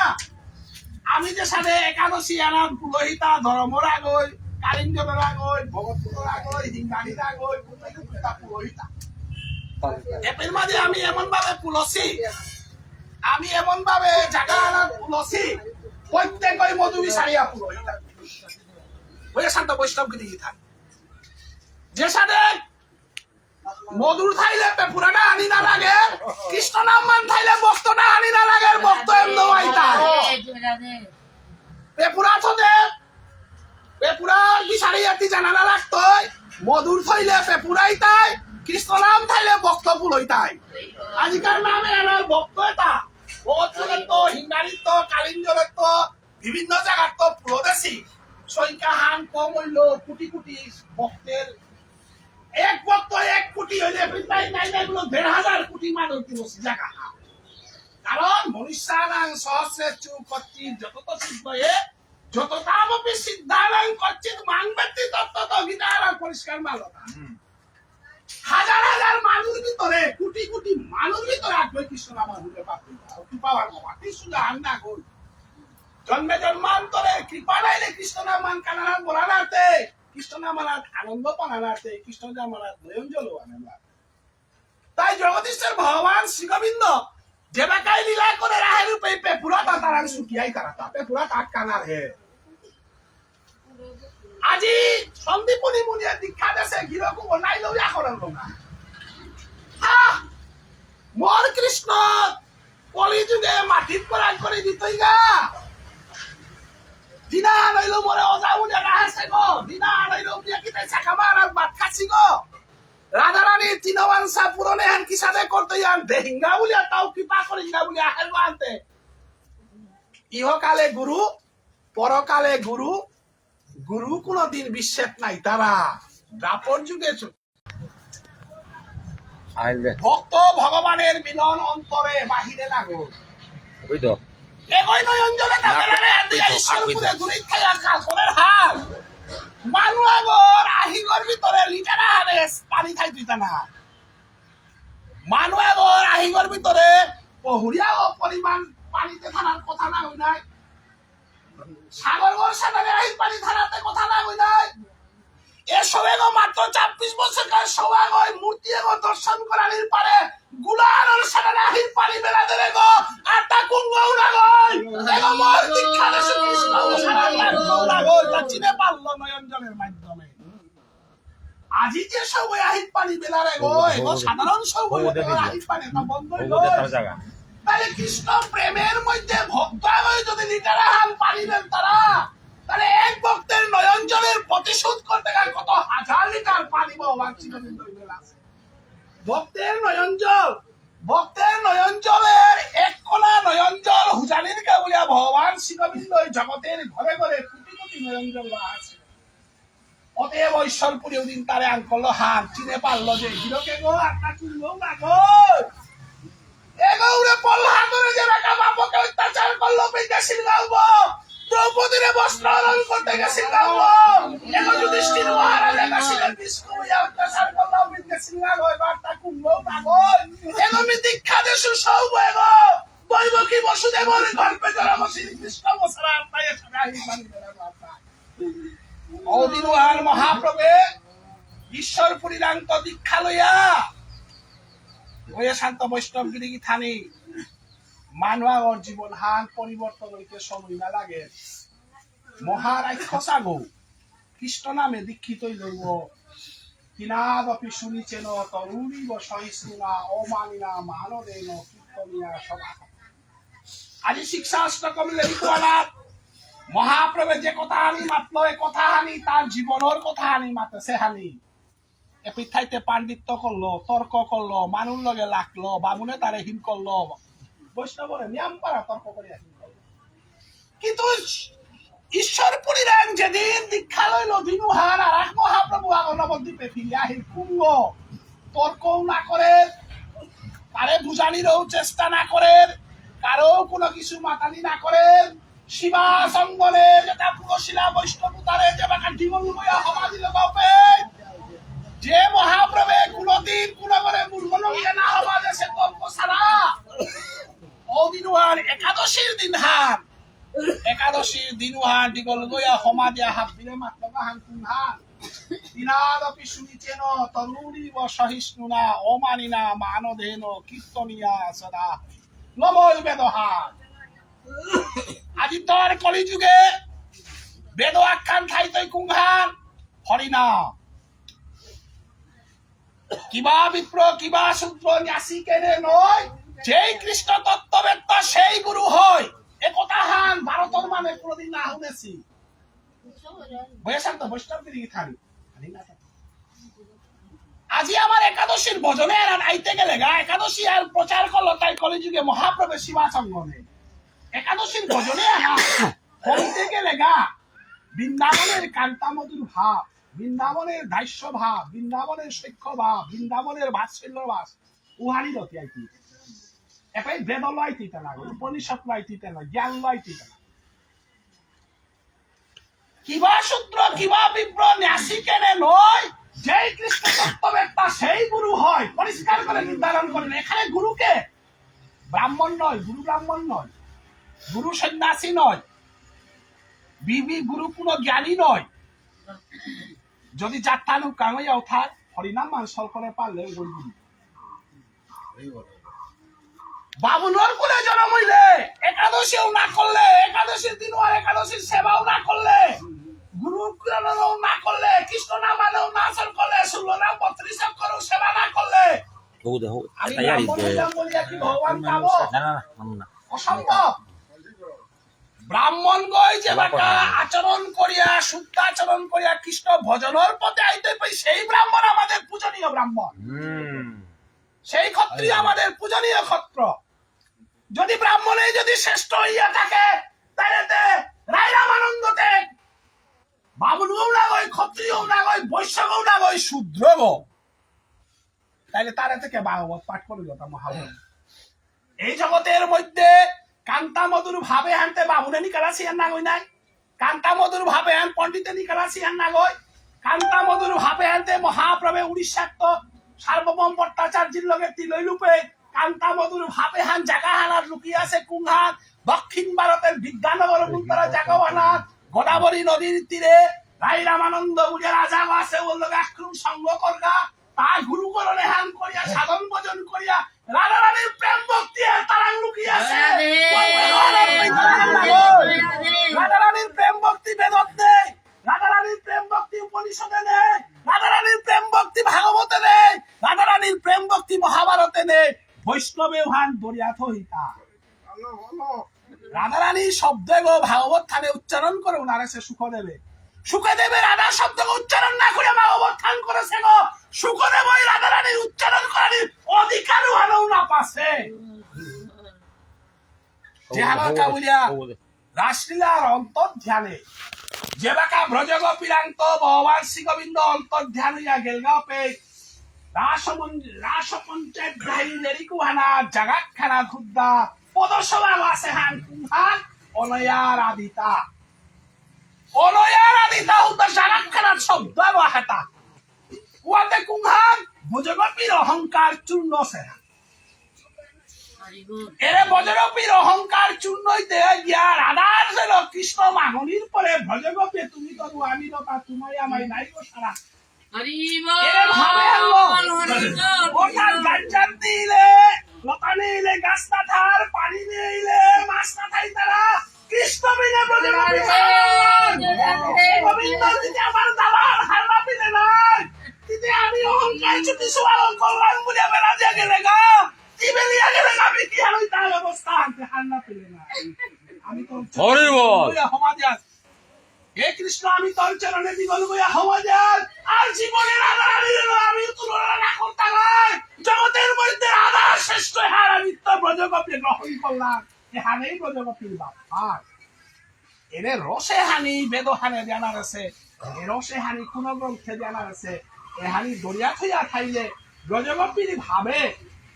আমি যে সাথে একাদশী আনার পুরোহিতা, ধর্মর আগই, কালিঞ্জরের আগই, ভগতপুরের আগই, হিঙ্গানির আগই, কোথায় কোথায় পুরোহিতা। এপের মাঝে আমি এমন ভাবে পুলসি, আমি এমন ভাবে জায়গা আনার পুলসি, প্রত্যেকই মধু বিচারিয়া পুরোহিতা। ওই শান্ত বৈষ্ণব গিরি থাক। যে সাথে মধুর থাইলে পেপুরাটা আনি না লাগে, কৃষ্ণ নাম মান থাইলে ভক্তটা আনি না লাগে, ভক্ত এমন আইতা। পেপুরা থতে, পেপুরা বিচারে ইয়াতি জানা না লাগতই, মধুর থাইলে পেপুরাই তাই, কৃষ্ণ নাম থাইলে ভক্ত পুলই তাই। আজিকার নামে এনার ভক্ত এটা, বহুত তো হিঙ্গারিত, কালিঞ্জরত, বিভিন্ন জায়গার তো পুরো দেশি সংখ্যা হান কম হইল, কোটি কোটি ভক্তের এক ভক্ত এক কোটি হইলে প্রায় নাই নাই বলো দেড় হাজার কোটি মানুষ পুরো জায়গা। কারণ মনুষ্যানাং সহস্রেষু কচ্চিৎ যতত সিদ্ধয়ে যততামপি সিদ্ধানাং কচ্চিৎ মাং বেত্তি তত্ত্বতঃ। গীতার আর পরিষ্কার মালো না। হুম। হাজার হাজার মানুষ ভিতরে, কোটি কোটি মানুষ ভিতরে একবার কৃষ্ণ নাম হুলে পাবে। কি পাওয়ার বাবা, কৃষ্ণ নাম না গো। জন্মে জন্মান্তরে কৃপা নাইলে কৃষ্ণ নাম মান কানানাথ বলা নাতে, কৃষ্ণ নাম মানাত আনন্দ পানা নাতে, কৃষ্ণ নাম মানাত নয়ন জল আনে না। তাই জগদীশ্বর ভগবান শ্রী গোবিন্দ যেবাকাই লীলা করে রাহে রূপে পেপুরা তা তারাং সুখিয়াই তারা, তা পেপুরা তা কানার হে। আজি সন্দীপনী মুনিয়ে দীক্ষা দেসে গিরকু নাই লইয়া করেন লোকা। হা! মোর কৃষ্ণ কলিযুগে মাটিত পরাগ করে দিতই গা। দিনা আনাইলো মোরে ওজা উনি রাহেসে গো। দিনা আনাইলো উনি কিতে চাকামার আর ভাত খাসি গো। রাধারানী তিনবাংসা পূরণে হান কিসাদে করতে ইয়ান দেহিঙ্গা বুলিয়া তাও কৃপা করিঙ্গা বুলিয়া আহেল আনতে। ইহকালে গুরু, পরকালে গুরু, গুরু কোনোদিন বিচ্ছেদ নাই তারা। দ্বাপর যুগে চ-, আইলে। ভক্ত ভগবানের মিলন অন্তরে বাহিরে লাগো। ওই তো। এগোই নয়ন জলে না, তাদের আরে আদি ওই তো, ঈশ্বর ওই তো। পুরে দূরে থাইয়া কাপড়ের হাল। মানু আগর আহিগর ভিতরে লিটার আহারে পানি থাই দিতা না। মানু আগর আহিগর ভিতরে বহুরিয়া ও পরিমাণ পানিতে থানার কথা না হই নাই। সাগর বর্ষা নামে আহির পানি ধারাতে কথা না কই নাই। এ সবেগো মাত্র ছাব্বিশ বছরকার সবাগো মূর্তি এগো দর্শন করানির পারে গুলানোর সারা আহির পানি বেলা দেবে গো। আর তা কুঙ্গও না গো। এগো মোর দীক্ষা দেশে কৃষ্ণ সারা লাগো না গো। তা চিনে পারলো নয়ন জলের মাধ্যমে। আজি যে সবাই আহির পানি বেলা রে গো, এগো সাধারণ সবাই আহির পানি না বন্ধ হইল। তাহলে কৃষ্ণ প্রেমের মধ্যে ভক্ত হয়ে যদি লিটার আহান পানি দেন তারা, তাহলে এক ভক্তের নয়ন জলের প্রতিশোধ করতে গেলে কত হাজার লিটার পানি ভগবান শ্রীগোবিন্দ বেলা আছে। ভক্তের নয়ন জল, ভক্তের নয়ন জলের এক কণা নয়ন জল হুজানির কা বলিয়া ভগবান শ্রীগোবিন্দ এই জগতের ঘরে ঘরে কোটি কোটি নয়ন জল আছে। অতএব ঈশ্বরপুরে ওদিন তারে আঙ্কল হান চিনে পারলো যে হিরকে গো আত্মা চিনলো না গো। এগো উরে প্রহ্লাদরে যে রাখা বাপকে অত্যাচার করলো, বিদ্যাসীন গাওবো। দ্রৌপদীরে বস্ত্র হরণ করতে গেছিল গাওবো। এগো যুধিষ্ঠির মহারাজা গেছিল বিষ্ণু ইয়া অত্যাচার করলো, বিদ্যাসীন গাওবো, এবার তা কুম্ভ পাগল। এগো মি দীক্ষা দেশু সৌ এগো। দৈবকী বসুদেবর গর্ভে জন্ম শ্রীকৃষ্ণ বসরা আত্মায় সদাই বাণী বেলা আত্মা। অদিনুহান মহাপ্রভে ঈশ্বর পুরীরান্ত দীক্ষা লইয়া ওয়ে শান্ত বৈষ্ণব গিরি গিথানি মানু আগর জীবন হান পরিবর্তন হইতে সময় না লাগে। মহারাক্ষসাগো কৃষ্ণ নামে দীক্ষিত হইল। তিনাদপি সুনিচেন তরুণীব সহিষ্ণুনা অমানিনা মানদেন কীর্তনীয়া সদা। আজি শিক্ষা অষ্টকম লেরিক ওয়ালা মহাপ্রভু যে কথা হানি মাতলো, এ কথা হানি তার জীবনের কথা হানি মাতেসে হানি। এ পিঠাইতে পাণ্ডিত্য করলো, তর্ক করলো, মানুর লগে লাগলো, বামুনে তারে হিম করলো, বৈষ্ণবরে নিয়াম পারা তর্ক করে হিম করলো। কিন্তু ঈশ্বর পুরীরাং যেদিন দীক্ষা লইল দিনুহান আর এক মহাপ্রভু আগ নবদ্বীপে ফিরে আহিল কুঙ্গ, তর্কও না করে, তারে বুঝানিরও চেষ্টা না করে, কারো কোনো কিছু মাতানি না করে, শিবা সঙ্গনে যেটা পুরশিলা বৈষ্ণব তারে যে বাকা ডিমল লইয়া হবা দিল বাপে, যে মহাপ্রভে কোনোদিন কোনো করে মূর্খ লইয়া না হবা দেশে তর্ক ছাড়া। ও দিনুহান একাদশীর দিন হান একাদশীর দিনুহান ডিমল লইয়া হমা দিয়া হাত দিলে মাত্র বাহান কুনহান। তিনাদপি সুনিচেন তরুণীব সহিষ্ণুনা অমানিনা মানদেন কীর্তনীয়া সদা। লমল বেদহান। আজি তোর কলিযুগে বেদ আখ্যান থাইতই কুংহান হরিনা। কিবা বিপ্র, কিবা শূদ্র, ন্যাসী কেনে নয়, যেই কৃষ্ণ তত্ত্ববেত্তা সেই গুরু হয়। এ কথা হান ভারতর মানে কোনোদিন না শুনেছি। বৈশান্ত বৈষ্ণব গিরি গিথানি। আজি আমার একাদশীর ভজনে আর আইতে গেলে গা, একাদশী আর প্রচার করলো তাই কলিযুগে মহাপ্রভু শিবা সঙ্গমে। একাদশীর ভজনে আর হইতে গেলে গা, বৃন্দাবনের কান্তামধুর ভাব, বৃন্দাবনের দাস্য ভাব, বৃন্দাবনের সখ্য ভাব, বৃন্দাবনের বাৎসল্য ভাব, উহানি রতি আইতে। এটাই বেদ লইতে না, উপনিষদ লইতে না, জ্ঞান লইতে না। কিবা শূদ্র, কিবা বিপ্র, ন্যাসী কেনে নয়, যেই কৃষ্ণ তত্ত্ববেত্তা সেই গুরু হয়, পরিষ্কার করে নির্ধারণ করেন। এখানে গুরুকে ব্রাহ্মণ নয়, গুরু ব্রাহ্মণ নয়, গুরু সন্ন্যাসী নয়, বিবি গুরু কোনো জ্ঞানী নয়। যদি যাত্রানু কাঙাইয়া উঠার হরিনাম মান সল করে পারলে ওই গুরু। বামুনর কুলে জন্ম হইলে একাদশীও না করলে, একাদশীর দিন আর একাদশীর সেবাও না করলে, গুরু কিরণও না করলে, কৃষ্ণ নামালেও না আচরণ করলে, ষোলো নাম বত্রিশ অক্ষরও সেবা না করলে, ও দেখো, আমি ব্রাহ্মণ হইলাম বলিয়া কি ভগবান পাবো? না, না, না, না, না। অসম্ভব। ব্রাহ্মণ গই যে বাকা আচরণ করিয়া, শুদ্ধ আচরণ করিয়া কৃষ্ণ ভজনর পথে আইতে পাই, সেই ব্রাহ্মণ আমাদের পূজনীয় ব্রাহ্মণ। হুম। সেই ক্ষত্রিয় আমাদের পূজনীয় ক্ষত্র। যদি ব্রাহ্মণে যদি শ্রেষ্ঠ হইয়া থাকে, তাহলে তে রায় রামানন্দ তে বামুনও না গই, ক্ষত্রিয়ও না গই, বৈশ্যও না গই, শূদ্রও। তাহলে তারা থেকে ভাগবত পাঠ করে যেতা মহাভারত। এই জগতের মধ্যে কান্তা মধুর ভাবে হানতে বামুনে নিকালাসি আর না গই নাই। কান্তা মধুর ভাবে হান পণ্ডিতে নিকালাসি আর না গই। কান্তা মধুর ভাবে হানতে মহাপ্রভে উড়িষ্যাত্ত সার্বভৌম ভট্টাচার্যের লগে তিলই লুপে কান্তা মধুর ভাবে হান জাগা হানার লুকিয়ে আছে কুংহান। দক্ষিণ ভারতর বিদ্যানগর বুলতারা জাগা ওহানাত গোদাবরী নদীর তীরে রাই রামানন্দ বুলিয়া রাজা আছে, ওর লগে আক্রমণ সঙ্গ করগা, তা গুরু করণে হান করিয়া সাধন ভজন করিয়া রাধারানীর প্রেম ভক্তি আর তারাং লুকিয়ে আছে। রাধারানীর প্রেম ভক্তি বেদত নেই, রাধারানীর প্রেম ভক্তি উপনিষদে নেই, রাধারানীর প্রেম ভক্তি ভাগবতে নেই, রাধারানীর প্রেম ভক্তি মহাভারতে নেই। বৈষ্ণবে ওহান দরিয়া থইতা। রাধারানী শব্দ এগো ভাগবত থানে উচ্চারণ করে ওনারে সে সুখদেবে। সুখদেবে রাধা শব্দ উচ্চারণ না করে ভাগবত থান করেছে গো। সুখদেব ওই রাধারানীর উচ্চারণ করার অধিকার ওহানও না পাসে। যে হাবাকা বুলিয়া রাসলীলার অন্তর্ধানে, যেবাকা ব্রজগোপীরাঙত ভগবান শ্রী গোবিন্দ অন্তর্ধান হইয়া গেলগাপে, রাসমন-, রাসপঞ্চগ্রাহী লেরিকুহানা জাগাতখানা খুদ্দা পদসভা আছে হান কুহান অনয়ার আদিতা। অনয়ার আদিতা হুদ্দা জাগাতখানা শব্দ বাহাতা। ওয়াতে কুহান ব্রজগোপীর অহংকার চূর্ণ সে হান। এরে ব্রজগোপীর অহংকার চূর্ণ হইতে গিয়া রাধার যেন কৃষ্ণ মাগনির পরে ব্রজগোপী তুমি তরু আমি নতা তোমায় আমায় নাই গো সারা। হরি বল, এরে ভাবে আনলো। হরি বল, হরি বল। ওটার গাঞ্জান দিলে, লতা নিলে, গাছ না থার, পানি নিলে, মাছ না থাই তারা। কৃষ্ণ বিনে ব্রজগোপী সারা। গোবিন্দ যদি আমার দালাল হারনা পিলে নাই, যদি আমি অহংকার চুটি সুয়াল করলাম বুলিয়া বেড়া দিয়া গেলে গা, কি বেরিয়া গেলে গা, আমি কি হারই তার অবস্থা আনতে হারনা পিলে নাই। আমি তো হরি বল। সমাজ আছে। হে কৃষ্ণ, আমি তোর চরণে বিগল হইয়া হওয়া যায়। আর জীবনে রাধারানীর আমি তুলনা না করতাম নাই। জগতের মধ্যে রাধা শ্রেষ্ঠ হার আমি তো ব্রজগোপী গ্রহণ করলাম। এহানেই ব্রজগোপীর বাপ্পার। এরে রসে হানি বেদ হানে জানা আছে। এ রসে হানি কোন গ্রন্থে জানা আছে। এহানি দরিয়া থইয়া খাইলে ব্রজগোপীর ভাবে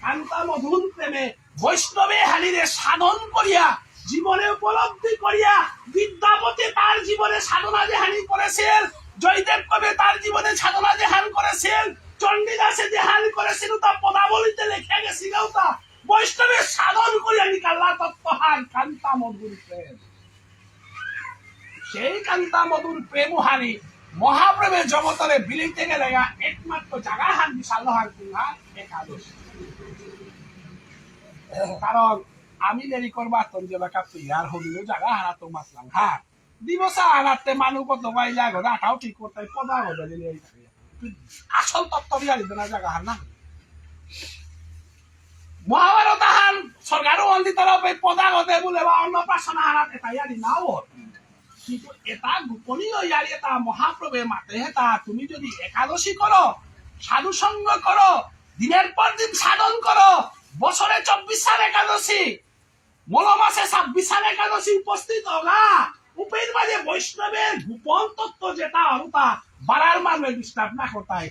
কান্তা মধুর প্রেমে বৈষ্ণবে হানিরে সাধন করিয়া, জীবনে উপলব্ধি করিয়া, বিদ্যাপতি তার জীবনে সাধনা যেহানি করেছিল, জয়দেব কবি তার জীবনে সাধনা যেহান করেছিল, চণ্ডীদাসে যেহান করেছিল, তা পদাবলীতে লেখা গেছিল, তা বৈষ্ণবে সাধন করিয়া নিকাল্লা তত্ত্বহান কান্তা মধুর প্রেম। সেই কান্তা মধুর প্রেম হানি মহাপ্রেমে জগতরে বিলিতে গেলে গা একমাত্র জাগা হান বিশাল হান কুঙ্গা একাদশী। কারণ আমি দেরি করবা তন যে বাকা পিয়ার হলিও জাগা হারা তো মাতলাম হা। দিবসা হারাতে মানু কত বাইলা গো, আটাও ঠিক করতে পদা গো, দিলে এই থাকে। আসল তত্ত্ব বিহারি দেনা জাগা হার না। মহাভারত আহান সরকারও অন্দি তরফে পদা গো দে বলে বা অন্নপ্রাশন হারাতে তাই আদি না ওর। কিন্তু এটা গোপনীয় ইয়ারি এটা মহাপ্রভুয়ে মাতে হেতা, তুমি যদি একাদশী করো, সাধু সঙ্গ করো, দিনের পর দিন সাধন করো, বছরে চব্বিশ সাল একাদশী, মল মাসে ছাব্বিশ সাল একাদশী উপস্থিত হগা, উপের মাঝে বৈষ্ণবের গোপন তত্ত্ব যেটা হরুতা বারার মারবে ডিস্টার্ব না করতাই,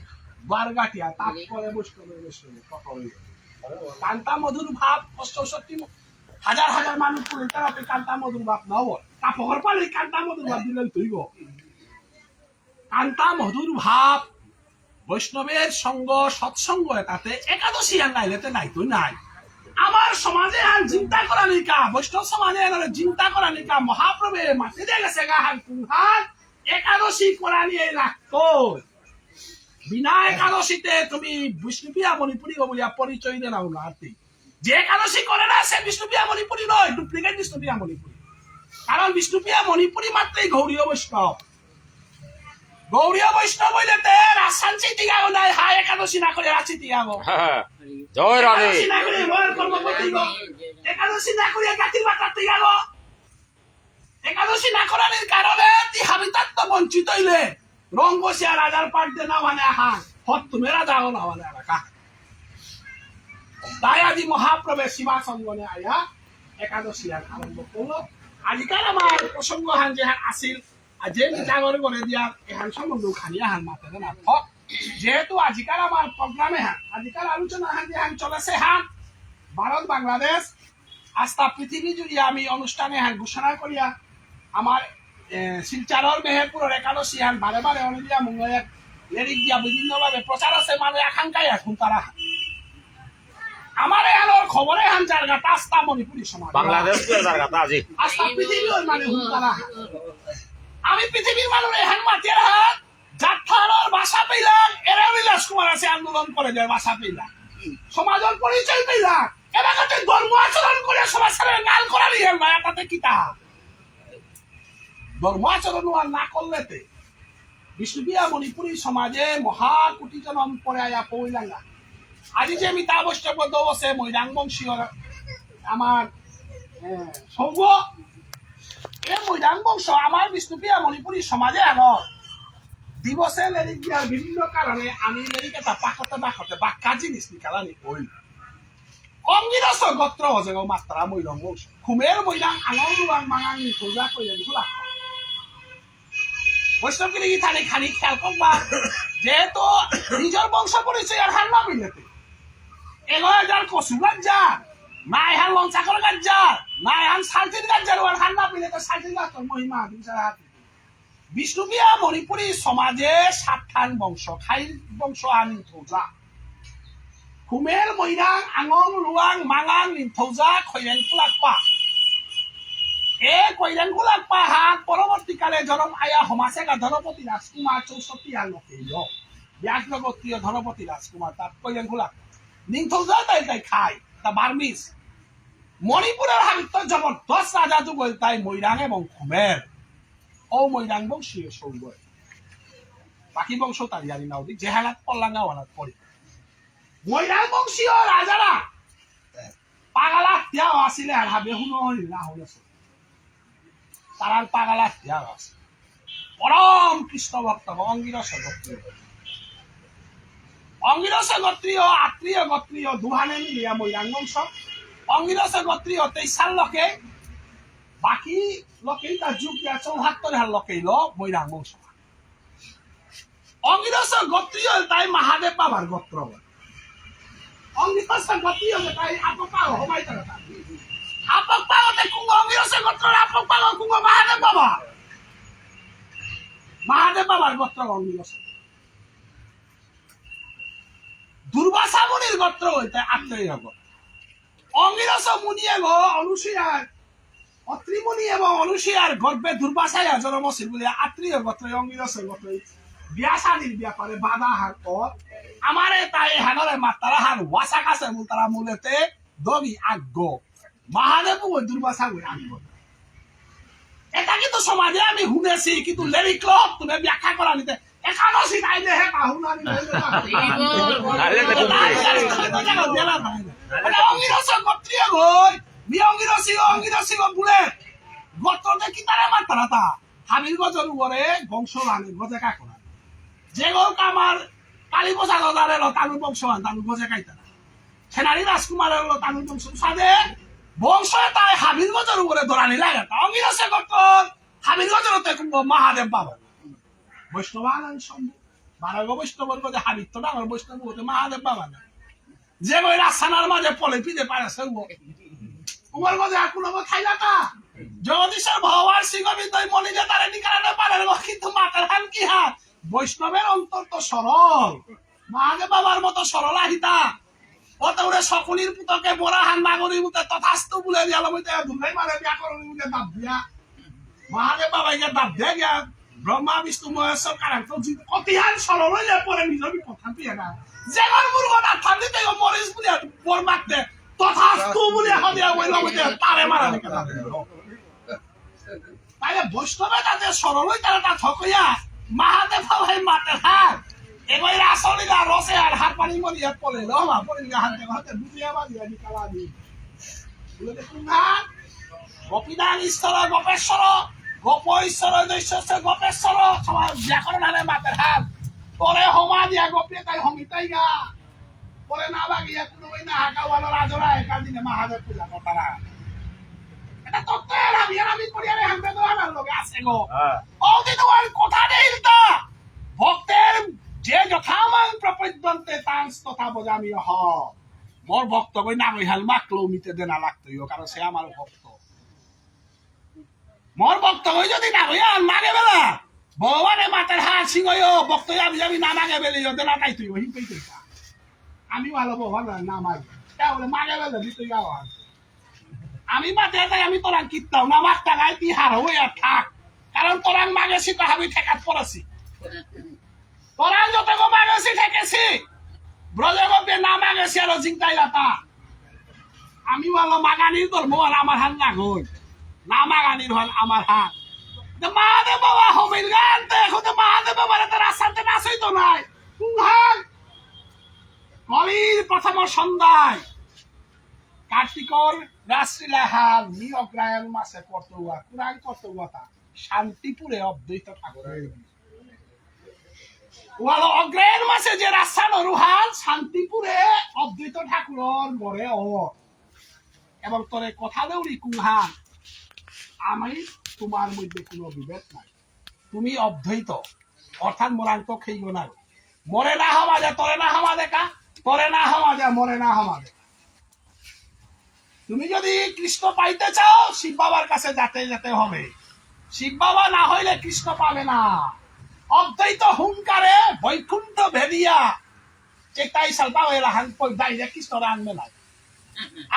বারগাটিয়া তারপরে বৈষ্ণবের বৈষ্ণবের কথা হইল। কান্তা মধুর ভাব, অষ্টষট্টি ম-, হাজার হাজার মানুষ পুরো তারা তো কান্তা মধুর ভাব নাও, কাপড় পালে কান্তা মধুর ভাব দিলে তুইব। কান্তা মধুর ভাব, বৈষ্ণবের সঙ্গ, সৎসঙ্গ এটাতে একাদশী আর নাইলে তে নাই তো নাই। আমার সমাজে আর চিন্তা করা নিকা, বৈষ্ণব সমাজে আর চিন্তা করা নিকা, মহাপ্রভু মাতে দিয়ে গেছে গা হান কুহান একাদশী করা নিয়ে লাগতো। বিনা একাদশীতে তুমি বিষ্ণুপ্রিয়া মণিপুরী গো বলিয়া পরিচয় দেনাও না আর কি। যে একাদশী করে না, সে বিষ্ণুপ্রিয়া মণিপুরী নয়, ডুপ্লিকেট বিষ্ণুপ্রিয়া মণিপুরী। কারণ বিষ্ণুপ্রিয়া মণিপুরী মাত্রই গৌড়ীয় বৈষ্ণব। গৌড়ীয় বৈষ্ণব হইলে তে রাজশান চিটিগাও নাই, হা একাদশী না করে রাজ চিটিগাও। জয় রাধে। একাদশী না করে ময়ূর কর্মপতি গো। একাদশী না করে জাতির মাতা তিগাও। একাদশী না করানির কারণে তি হাবিতাত্ত বঞ্চিত হইলে। রং বসিয়া রাজার পাঠ দে না মানে আহান, হত তুমি রাজা হো না মানে রাখা। তাই আজি মহাপ্রভু শিবা সঙ্গনে আয়া একাদশী আর আরম্ভ করলো। আজিকার আমার প্রসঙ্গ হান যে হান আসিল, আর যে জাগর করে দিয়া এহান সম্বন্ধে খানি আহান মাতে না থক। যেহেতু আজিকার আমার প্রোগ্রামে হান, আজিকার আলোচনা হান যে হান চলেছে হান, ভারত, বাংলাদেশ, আস্তা পৃথিবী জুড়িয়া আমি অনুষ্ঠানে হান ঘোষণা করিয়া আমার, এ, শিলচরর মেহেরপুরর একাদশী হান বারে বারে অনেদিয়া মুঙ্গয়ে লেরিক দিয়া বিভিন্নভাবে প্রচার আছে, মানে আকাঙ্ক্ষায় এখন তারা। আমার এহানর খবর এহান যারগা তা আস্তা মণিপুরী সমাজ। বাংলাদেশ তো যারগা তা আজি। আস্তা পৃথিবীর মানে হুতারা। আমি পৃথিবীর মানুষ এহান মাতিয়ার হাত, জাতহানর ভাষা পেলাম, এরা ওই রাজকুমার আছে আন্দোলন করে দেয় ভাষা পেলাম। সমাজর পরিচয় পেলাম। এরা কাছে ধর্ম আচরণ করে সমাজ সারে নাল করা নিয়ে না, তাতে কিতা? ধর্ম আচরণ আর না করলেতে বিষ্ণুপ্রিয়া মণিপুরী সমাজে মহা কোটি জনম পরে আয়া পৌলাঙ্গা। আজি যে মিতা বৈষ্ণব দৌ আছে মৈরাং বংশীয় আমার, এ, সৌগ। এ মৈরাং বংশ আমার বিষ্ণুপ্রিয়া মণিপুরী সমাজে আনো। দিবসে লেরিক দিয়ার বিভিন্ন কারণে আমি লেরিক এটা পাকতে বাকতে বাক্কা জিনিস নিকালানি কই। অঙ্গিরস গোত্র অজেগ মাত্রা মৈরাং বংশ। খুমের মৈরাং আঙং লুয়াং মাঙাং নিথৌজা কইলেন গুলা। বৈষ্ণবগিরি গীতানি খানি খেয়াল করবা, যেহেতু নিজের বংশ পরিচয় আর হার না মিলেতে। এগো এজার কচু গাজ্জা, না এহান লঞ্চাকর গাজ্জা, না এহান সালটিন গাজ্জার ওয়ার হার না মিলেতে সালটিন গাছ তোর মহিমা, বিচার হাত। বিষ্ণুপ্রিয়া মণিপুরী সমাজে সাতহান বংশ, খাইল বংশ আনি থৌজা। খুমের মৈরাং আঙং লুয়াং মাঙাং নিথৌজা খৈরেং কুলাকপা। এ খৈরেং কুলাকপা হাত পরবর্তীকালে জনম আয়া হমাসেগা ধনপতি রাজকুমার চৌষট্টি আর লোকেইল। ব্যাঘ্র গোত্রীয় ধনপতি রাজকুমার তার খৈরেং কুলাক। নিথৌজা তাই তাই খাই, তা বার্মিস। মণিপুরের হাবিত্ত জবরদস্ত রাজা যুগল তাই মৈরাং এবং খুমের। ও মৈরাং বংশীয় সৌগ। বাকি বংশ তার ইয়ারি নাও দি, যেহানাত পল্লাঙ্গা ওহানাত পড়ি। মৈরাং বংশীয় রাজারা পাগালা তিয়াও আসিলে আর হাবে হুনো হইল না হইল সে। তারার পাগালা তিয়াও আসে। পরম কৃষ্ণ ভক্ত অঙ্গিরস গোত্রীয়। অঙ্গিরস গোত্রীয়, আত্রীয় গোত্রীয়, দুহানে মিলিয়া মৈরাং বংশ। অঙ্গিরস গোত্রীয় তেইশ হার লোকে, বাকি লোকেই তার যুগ দিয়া চৌহাত্তর হার লোকেই লো মৈরাং বংশ। অঙ্গিরস গোত্রীয় তাই মহাদেব বাবার গোত্র। অঙ্গিরস গোত্রীয় তাই আপক পাগ হমাই তারা তা। আপক পাগতে কুঙ্গ অঙ্গিরস গোত্র আপক পাগ কুঙ্গ মহাদেব বাবা। মহাদেব বাবার গোত্র অঙ্গিরস। দুর্বাসা মুনির গোত্র হইতে আত্রেয় গোত্র। অঙ্গিরস মুনি এগো অনুসূয়ার, অত্রি মুনি এবং অনুসূয়ার গর্ভে দুর্বাসায় জন্ম হইল বলে আত্রেয় গোত্র অঙ্গিরস গোত্র বিয়া শাদীর ব্যাপারে বাধা হার পর আমারে তাই হানরে মাতারা হার ওয়াসা কাছে মুতারা মূলেতে দবি আগ্গ। মহাদেব ওই দুর্বাসা ওই আগ্গ। এটা কিন্তু সমাজে আমি শুনেছি, কিন্তু লেরিক লোক তুমি ব্যাখ্যা করা নিতে একাদশী তাই দেহে বাহু না নিতে। আরে, এটা কোন মানে অঙ্গিরস গোত্রীয় গই, মি অঙ্গিরসি, অঙ্গিরসি গো বুলে। গোত্রতে কি তারা মাতারা তা? হাবির গজর উপরে বংশ মানে গজে কাকরা। যে গো কামার কালী প্রসাদ ওদারে লো তানুর বংশ আন, তানুর গজে কাইতারা। সেনারি রাজকুমারের লো তানুর বংশ সাদে বংশ তাই হাবির গজর উপরে দরানি লাগে। তা অঙ্গিরসে গোত্র হাবির গজর তে কুম্ভ মহাদেব বাবা। বৈষ্ণব আনন্দ সম্ভব। বারো গো বৈষ্ণবর মধ্যে হাবিত্ত ডাঙর বৈষ্ণব হতে মহাদেব বাবা না। যে ওই রাস্তানার মাঝে পলে পিঠে পারে সে ও। উমর মধ্যে আর কোনো থাইলা তা। জগদীশ্বর ভগবান শ্রী গোবিন্দ ওই মণি যে তারে নিকালাতে পারে না, কিন্তু মাতার হান কি হাত? বৈষ্ণবের অন্তর তো সরল। মহাদেব বাবার মতো সরল আহিতা। অত উড়ে শকুনির পুতকে বরা হান মাগরি মুতে তথাস্তু বুলে দিয়া লমইতে দুলাই মারে ব্যাকরণ মুতে দাব দিয়া। মহাদেব বাবা ইয়া দাব দে গিয়া ব্রহ্মা বিষ্ণু মহেশ্বর কারান্ত জিত কতিহান সরল হইলে পরে নিজ বিপদ থাকতে না। যেগর মুরগ না থাকলে তেগো মরিস বুলিয়া বর মারতে তথাস্তু বুলিয়া হদিয়া বইল বুঝে তারে মারা দিকে না। তাইলে বৈষ্ণবে তাতে সরল হই তারা তা ঠকইয়া মহাদেব বাবাই মাতে হার। এগোই রাসলীলা রসে আর হার পানি মরিয়া পড়ে লো মা পড়ে গিয়া হাতে হাতে বুঝিয়া বাজিয়া নিকালা দি। বুলে দেখুন না, গোপীনাং ঈশ্বর গোপেশ্বর, গোপ ঈশ্বর দৈশ্য গোপেশ্বর, সমাজ ব্যাকরণ হানে মাতের হাত। পরে হোমা দিয়া গোপী তাই হমিতাই গা। পরে না বাগিয়া কোনো ওই না হাকা ওয়ালা রাজরা একাল দিনে মহাদেব পূজা করতারা। এটা তত্ত্ব এর আমি, এর আমি করি আরে হামবে তো আমার লগে আছে গো। হ্যাঁ। ও যে তোমার কথা নেই তা। ভক্তের যে যথামাং প্রপদ্যন্তে তাং তথা ভজামি অহম। মোর ভক্ত কই না কই হাল মাকলো মিতে দেনা লাগতো, কারণ সে আমার ভক্ত। মোর ভক্ত কই যদি না কই আর মাগে বেলা, ভগবানে মাতার হার সিংহ ইয়ো, ভক্ত আমি আমি না মাগে বেলে ইয়ো, দেনা তাই তুই ওই তুই তুই। আমি ভালো ভগবান না মাগে। তা বলে মাগে বেলে দিতে যাওয়া। আমি মাতে তাই আমি তোরাং কিত্তাও না মাগতা নাই, তি হারো হইয়া থাক। কারণ তোরাং মাগেসি তো আমি ঠেকাত পড়েসি। তোরাং যত গো মাগেসি ঠেকেসি। ব্রজে গো বে না মাগেসি আর জিংতাই লাতা। আমি বলো মাগানির ধর্ম আর আমার হান না গই। না মাগানির হন আমার হান। দে মা দে বাবা হবিল গান তে, খুদে মা দে বাবা রে তারা শান্তি না সই তো নাই। কুহান। কলির প্রথম সন্ধ্যায় কার্তিকর রাসলীলাহান মি অগ্রায়ণ মাসে করতৌয়া, কুরাং করতৌয়া তা শান্তিপুরে অদ্বৈত ঠাকুর। ওয়ালো অগ্রায়ণ মাসে যে রাসহান অরুহান শান্তিপুরে অদ্বৈত ঠাকুরর ঘরে অ। এবং তোরে কথা দেউরি কুহান, আমি তোমার মধ্যে কোনো বিভেদ নাই। তুমি অদ্বৈত, অর্থাৎ মোরাংত খেইব না। মরে না হওয়া যায়, তরে না হওয়া দেখা, তরে না হওয়া যায়, মরে না হওয়া দেখা। তুমি যদি কৃষ্ণ পাইতে চাও, শিব বাবার কাছে যাতে যেতে হবে। শিব বাবা না হইলে কৃষ্ণ পাবে না। অদ্বৈত হুঙ্কারে বৈকুণ্ঠ ভেদিয়া, যে তাই সালবা হয়ে রাহান পই ডাইরেক্ট কৃষ্ণ রান মেলায়।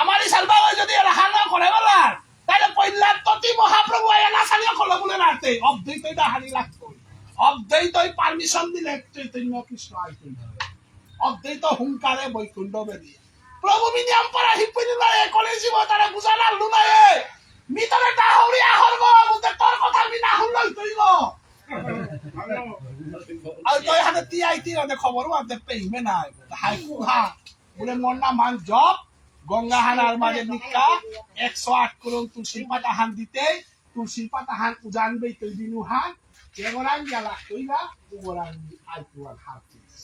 আমার এই সালবা হয়ে যদি রাহান না করে বলার, তাহলে পৈলার ততি মহাপ্রভু আয়া না সালিয়া করলো বলে রাতে, অদ্বৈত ডাহানি লাগতো। অদ্বৈত পারমিশন দিলে চৈতন্য কৃষ্ণ আইতে। অদ্বৈত হুঙ্কারে বৈকুণ্ঠ বেরিয়ে। প্রভু মিনিয়াম পারা হিপুনি না এ কলেজ জীব তারা বুঝানার লুনায়ে। মি তোরে ডাহরি আহর গো, বুঝতে তোর কথা মি না হুনলই তুই গো। আর তুই হাতে তি আই তি হাতে খবর আনতে পেইমে না। হাই কুহা। বুলে মোর নাম হান জপ, গঙ্গা হানার মাঝে নিকা, একশো আট করুন তুলসী পাতা হান দিতে, তুলসী পাতা হান উজান বেই তুই দিনু হান, যেগরাং গেলা তুইগা, উগরাং আই তুয়ার হার চিস।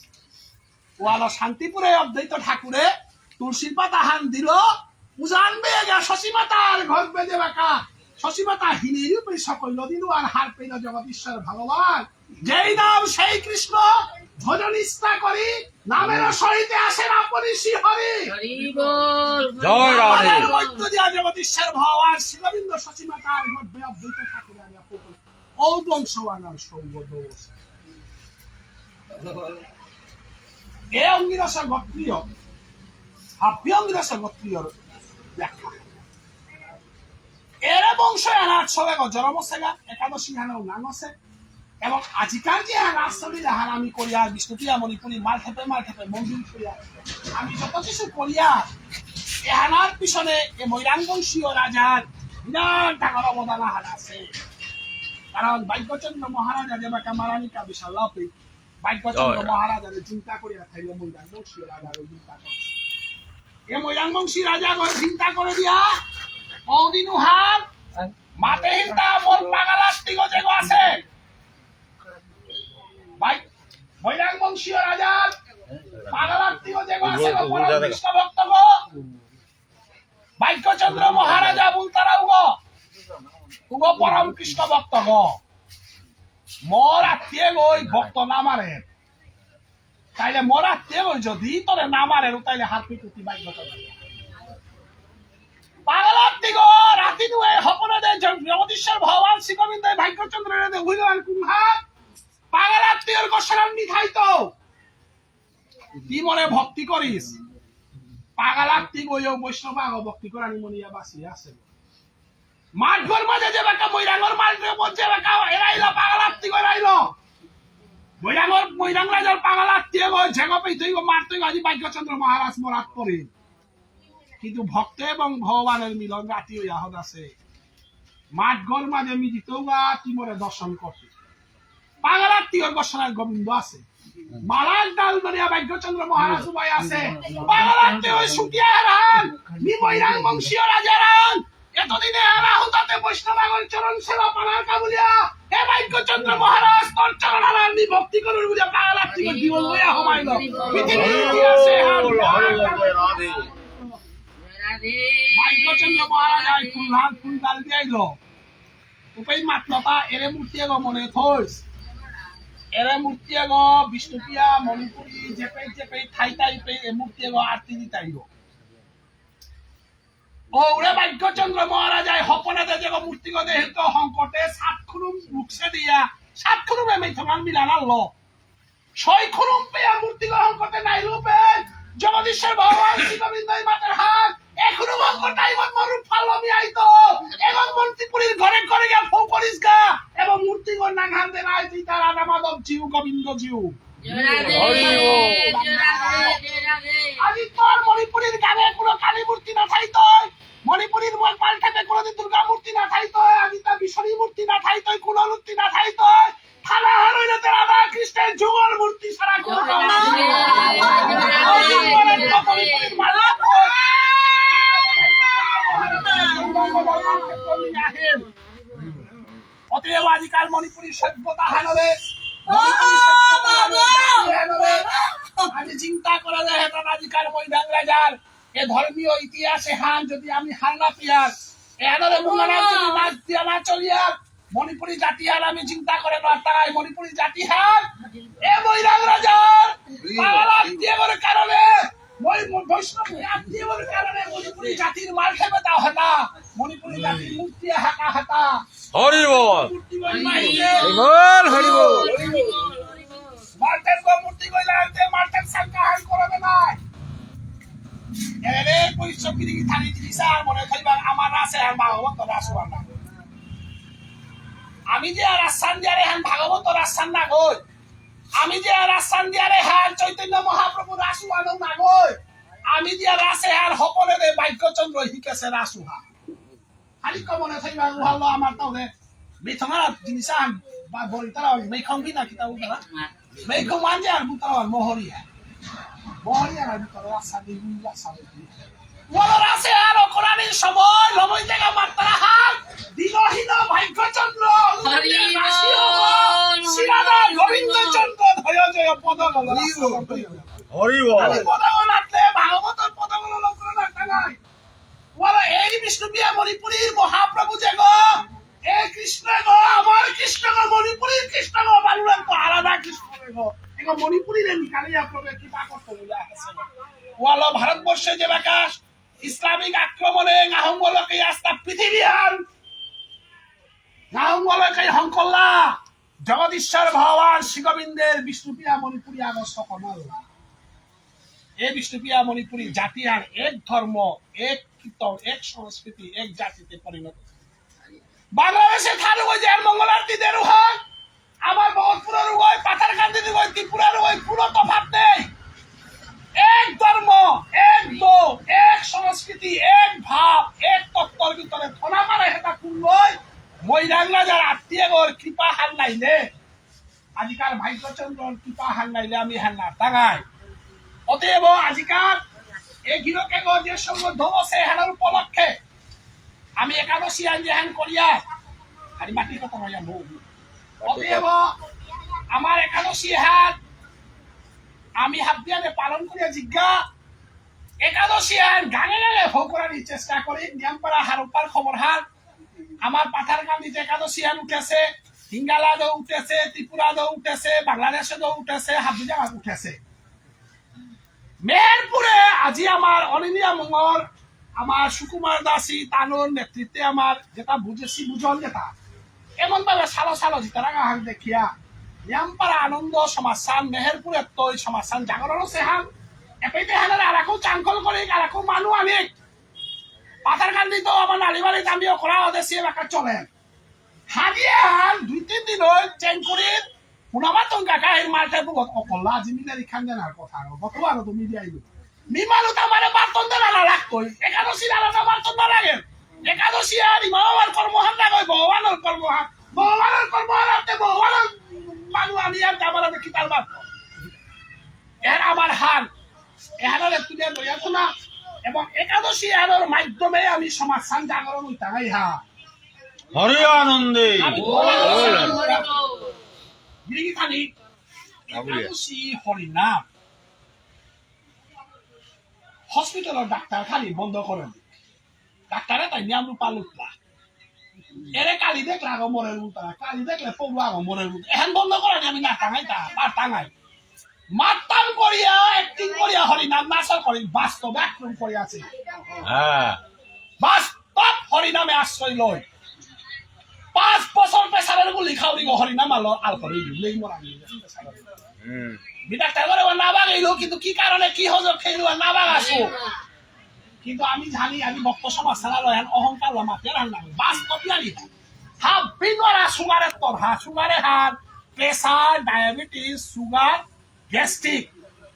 ওয়ালা শান্তিপুরে অদ্বৈত ঠাকুরে তুলসী পাতা হান দিল, উজান বেয়ে গিয়া শশী মাতার ঘর বেঁধে বাঁকা, শশী মাতা হিনী রূপে সকল দিল আর হার পেল জগদীশ্বর ভগবান। যেই নাম সেই কৃষ্ণ, ভজন নিষ্ঠা করি, নামের সহিতে আসেন আপনি শ্রী হরি। হরি বল। জয় রাধে। নামের মধ্য দিয়া জগদীশ্বর ভগবান শ্রীগোবিন্দ শশী মাতার গর্ভে অদ্বৈত ঠাকুর আমি আপন ও বংশবানার সৌগ দোষ। এ অঙ্গিরস গোত্রীয়, হাব্বি অঙ্গিরস গোত্রীয় ব্যাখ্যা। এরে বংশ এনার ছবে গজরম সেগা, একাদশী হানও নাঙ আছে। এবং আজিকার যে হান আসলে হান আমি করিয়া বিষ্ণুপ্রিয়া মণিপুরী মালঠেপে মালঠেপে মন্দির করিয়া আমি যত কিছু করিয়া এহানার পিছনে এ মৈরাং বংশীয় রাজার বিরাট ডাঙর অবদান আহান আছে। কারণ ভাগ্যচন্দ্র মহারাজা যে বাকা মারানিকা বিশাল লাপে ভাগ্যচন্দ্র জয়। মহারাজারে চিন্তা করিয়া থাইলে মৈরাং বংশীয় রাজারে চিন্তা করে। এ মৈরাং বংশী রাজা করে চিন্তা করে দিয়া কৌদিন উহার মাতে হিন্তা মোর পাগালার তিগো যেগো আছে। ভাই, মৈরাং বংশীয় রাজার পাগালার তিগো যেগো আছে গো, পরম কৃষ্ণ ভক্ত গো। ভাগ্যচন্দ্র মহারাজা বুলতারা উগো। উগো পরম কৃষ্ণ ভক্ত গো। মোর আত্মীয় গো ওই ভক্ত না মারে। তাইলে মোর আত্মীয় গো যদি তোরে না মারে, তাইলে হাত পিটুতি ভাগ্যচন্দ্র। পাগলাত্তি গো, রাতি নুয়ে হপনে দে জ-, জগদীশ্বর ভগবান শ্রী গোবিন্দ ভাগ্যচন্দ্র রে দে উইল আর কুম্ভা। পাগলাত্তি ওর গোসরাম নিথাই তো। তি মনে ভক্তি করিস। পাগলাত্তি গো, ইয়ো বৈষ্ণব আগ ভক্তি করানি মনিয়া বাসি আছে। মাঠঘর মাঝে যে বাকা মৈরাঙর মাঠঘর মধ্যে বাকা এরাইলো, পাগলাত্তি গো এরাইলো। মৈরাঙর, মৈরাং রাজার পাগলাত্তি গো, যেগো পেইতই গো, মারতই গো, আজি ভাগ্যচন্দ্র মহারাজ মরাত পড়ে। কিন্তু ভক্ত এবং ভগবানের মিলন রাতি ওই আহত আছে। মাঠঘর মাঝে মি জিতৌগা, তি মোরে দর্শন করতে। পাগলাত্তি ওর গোসরায় গোবিন্দ আছে। মালার ডাল ধরিয়া ভাগ্যচন্দ্র মহারাজ উবাই আছে। পাগলাত্তি ওই সুতিয়া হারান, মি মৈরাং বংশীয় রাজা রান। এতদিনে আর আহুতাতে বৈষ্ণব আগর চরণ সেবা পানার কাবুলিয়া। হে ভাগ্যচন্দ্র মহারাজ, তোর চরণ হারান মি ভক্তি করুর বুঝে পাগলাত্তি ওই জীবন লইয়া হমাইল। পৃথিবীর ইতিহাসে হার ভাগ্যচন্দ্র মহারাজ আই ফুল হাত ফুল ডাল দিয়াইল। উপায় মাতলতা এরে মূর্তি এগো মনে থইস। এরে মূর্তি এগো বিষ্ণুপ্রিয়া, মণিপুরী, যেপে যেপে থাই থাই পে এ মূর্তি এগো আরতি দিতাইল। ও ওরে ভাগ্যচন্দ্র মহারাজ আই হপনে দে যেগো মূর্তি গো দেহিত হংকটে সাত খুরুম রুকসে দিয়া, সাত খুরুমে মেই থমাং মিলানাল। ছয় খুরুম পেয়া মূর্তি গ্রহণ করতে নাই রূপে। জগদীশ্বর ভগবান শ্রী গোবিন্দই মাতের হাত, এখনো মঙ্গল টাইমত মরু ফালমি আইতো, এবং মণিপুরীর ঘরে ঘরে গিয়া ফৌ করিস গা, এবং মূর্তিগর নাঙহান দেনাই তুই তার রাধা মাধব জিউ, গোবিন্দ জিউ। জয় রাধে, হরি বল। জয় রাধে, জয় রাধে। আজি তোর মণিপুরীর গাঙে কোনো কালী মূর্তি না থাইতই, মণিপুরীর মন পাল্টাতে কোনোদিন দুর্গা মূর্তি না থাইতই, আজি তার বিষ্ণু মূর্তি না থাইতই, কোনো মূর্তি না থাইতই, থানা হারইলে তো রাধা কৃষ্ণের যুগল মূর্তি ছাড়া কোনো কাম নেই। অতএব আজিকার মণিপুরী সভ্যতা হানবে, মণিপুরী সভ্যতা হানবে, হানবে। আমি চিন্তা করা যায়, এটা আজিকার মৈদান রাজার এ ধর্মীয় ইতিহাসে হান যদি আমি হার না পিয়ার, এ হানরে মুঙ্গানা যদি না দিয়া না চলিয়ার, মণিপুরী জাতি হান আমি চিন্তা করে না তাই মণিপুরী জাতি হান এ মৈরাং রাজার পাগলা আত্মীয়র কারণে, মই-, মই-, বৈষ্ণব আত্মীয়র কারণে মণিপুরী জাতির মাল খেপে তা হতা, মণিপুরী জাতির মূর্তি হাতা হাতা। হরি বল। মূর্তি বল মাইলে। হরি বল, হরি বল। মার্টেন গো মূর্তি কইলা আনতে মার্টেন সাংকা হান করবে নাই। এরে পরিশ্রম কিনি থানি দিলি স্যার মনে থাইবা আমার রাসে আর ভাগবত রাস ওয়ানা। আমি যে আর আসান দিয়ারে হান ভাগবত রাসান না গই। আমি যে আর আসান দিয়ারে হান চৈতন্য মহাপ্রভু রাস ওয়ানো না গই। আমি যে আর রাসে হান হপনে রে ভাগ্যচন্দ্র হিকেছে রাস উহা। খালি কমনে থাইবা উহালো আমার তাহলে মিথমা জিনিসান বা বলিতারা মেখম বিনা কিতা উদারা। মেখম আনজে আর বুতারা মহরিয়া। মহরিয়া আর বুতারা রাসা দি রাসা দি। ওরা রাসে আর অকরানি সময় লমই জায়গা মাত্রা হার দিনহীন ভাগ্যচন্দ্র হরি বল। রাশি হব। শ্রীরাধা গোবিন্দচন্দ্র ধয় জয় পদ গল। হরি বল। আমি পদ গল আটলে ভাগবতর পদ গল লম করে রাখতে নাই। ওরা এই বিষ্ণুপ্রিয়া মণিপুরীর মহাপ্রভু যে গো, এ কৃষ্ণ গো, আমার কৃষ্ণ গো, মণিপুরীর কৃষ্ণ গো, বালুরাম তো আলাদা কৃষ্ণ গো। এগো মণিপুরীরে নিকালিয়া প্রভু কৃপা করতে বলে আসে। ওয়ালো ভারতবর্ষে যে বাকাশ ইসলামিক আক্রমণে গাহম বলকে আস্তা পৃথিবী হান গাহম বলকে হংকল্লা জগদীশ্বর ভগবান শ্রী গোবিন্দের বিষ্ণুপ্রিয়া মণিপুরী আগস্ত কমল্লা। এ বিষ্ণুপ্রিয়া মণিপুরী জাতি আর এক ধর্ম, এক কীর্তন, এক সংস্কৃতি, এক জাতিতে পরিণত। বাংলাদেশে থারু ওই যে মঙ্গল আরতি দেরু হয়, আমার ভগতপুরের ওই, পাথারকান্দির ওই, ত্রিপুরার ওই, কোনো তফাৎ নেই। এক ধর্ম, এক দৌ, এক সংস্কৃতি, এক ভাব, এক তত্ত্বর ভিতরে থনা মারে হেতা কুল লই, মৈরাং রাজার আত্মীয় গর কৃপা হার নাইলে আজিকার ভাগ্যচন্দ্রর কৃপা হার নাইলে আমি হার না তাঙাই। অতএব আজিকার এই গিরকে গো যে সঙ্গ ধবসে হানার উপলক্ষে আমি একাদশী আন যেহান করিয়া, খালি মাটি কথা নয় আমি। অতএব আমার একাদশী হান আমি হাবিয়ানে পালন করিয়া জিজ্ঞা একাদশী হান গাঙে গাঙে ফৌ করার চেষ্টা করি। নিয়ামপাড়া হারৌপার খবর হান আমার পাথারকান্দিত একাদশী হান উঠেছে, সিঙ্গালাদও উঠেছে, ত্রিপুরাদও উঠেছে, বাংলাদেশেদও উঠেছে, হাবি জায়গা উঠেছে। মেহেরপুরে আজি আমার অনিমিয়া মুঙর, আমার সুকুমার দাসী তানুর নেতৃত্বে আমার যেটা বুঝেছি বুঝন যেটা, এমন ভাবে সালো সালো জিতারাগা হান দেখিয়া নিয়ামপাড়া আনন্দ সমাজহান, মেহেরপুরে তৈ সমাজহান জাগরণ সেহান, এপেইতে হানার আরাকো চাংকল করে আরাকো মানু আনিক পাথারকান্দিত আমার নালিবাড়িত আমি অকরা ওদের সে বাকা চলে। হাবিয়ে হান দুই তিন দিন হল চেংকুরির পুনামা তঙ্কা কাহির মালতে বুগত অকল্লা আজি মিনারি খান জানার কথা। গত বারো তো মিডিয়া আইলো। মিমালু তামারে বার্তন দেনা না লাগতই। একাদশী আলাদা বার্তন না লাগে। একাদশী আর ইমাম আমার কর্মহান না গই ভগবানর কর্মহান। ভগবানর কর্মহান আপনি ভগবানর মানু আমি আর আমার আমি কিতাল বার্তন। এর আমার হান। এহানরে তুলে লইয়া তো না। এবং একাদশী এহানর মাধ্যমে আমি সমাজ সান জাগরণ হইতাঙাই হা। হরি আনন্দে। আমি ভগবানর সান গিরিগিথানি। আবুলিয়া। একাদশী হরিনাম। হসপিটালর ডাক্তার খালি বন্ধ করেন। ডাক্তারে তাই নিয়াম রূপা লুকলা। এরে কালি দেখলে আগো মরে লুকতা, কালি দেখলে পড়ু আগো মরে লুকতা। এহান বন্ধ করে আমি না টাঙাই তা, পার টাঙাই। মাতাম করিয়া, অ্যাক্টিং করিয়া হরিনাম নাচল করি, বাস্তবে আক্রমণ করিয়া আছে। হ্যাঁ। বাস্তব হরিনামে আশ্রয় লয়। পাঁচ বছর প্রেসারের গুলি খাওয়ারি গো হরিনাম আলো, আল করে নেই মরা নেই। হুম। মি ডাক্তার করে ওর না বাগাইলো, কিন্তু কি কারণে কি হজর খেইলো আর না বাগাসু। কিন্তু আমি জানি, আমি ভক্ত সমাজ ছাড়া লয়, আর অহংকার লা মাতিয়ার হান লাগে। বাস্তব জানি। হাবি নরা সুগারের তর, হা, সুগারে হার, প্রেসার, ডায়াবেটিস, সুগার, গ্যাস্ট্রিক।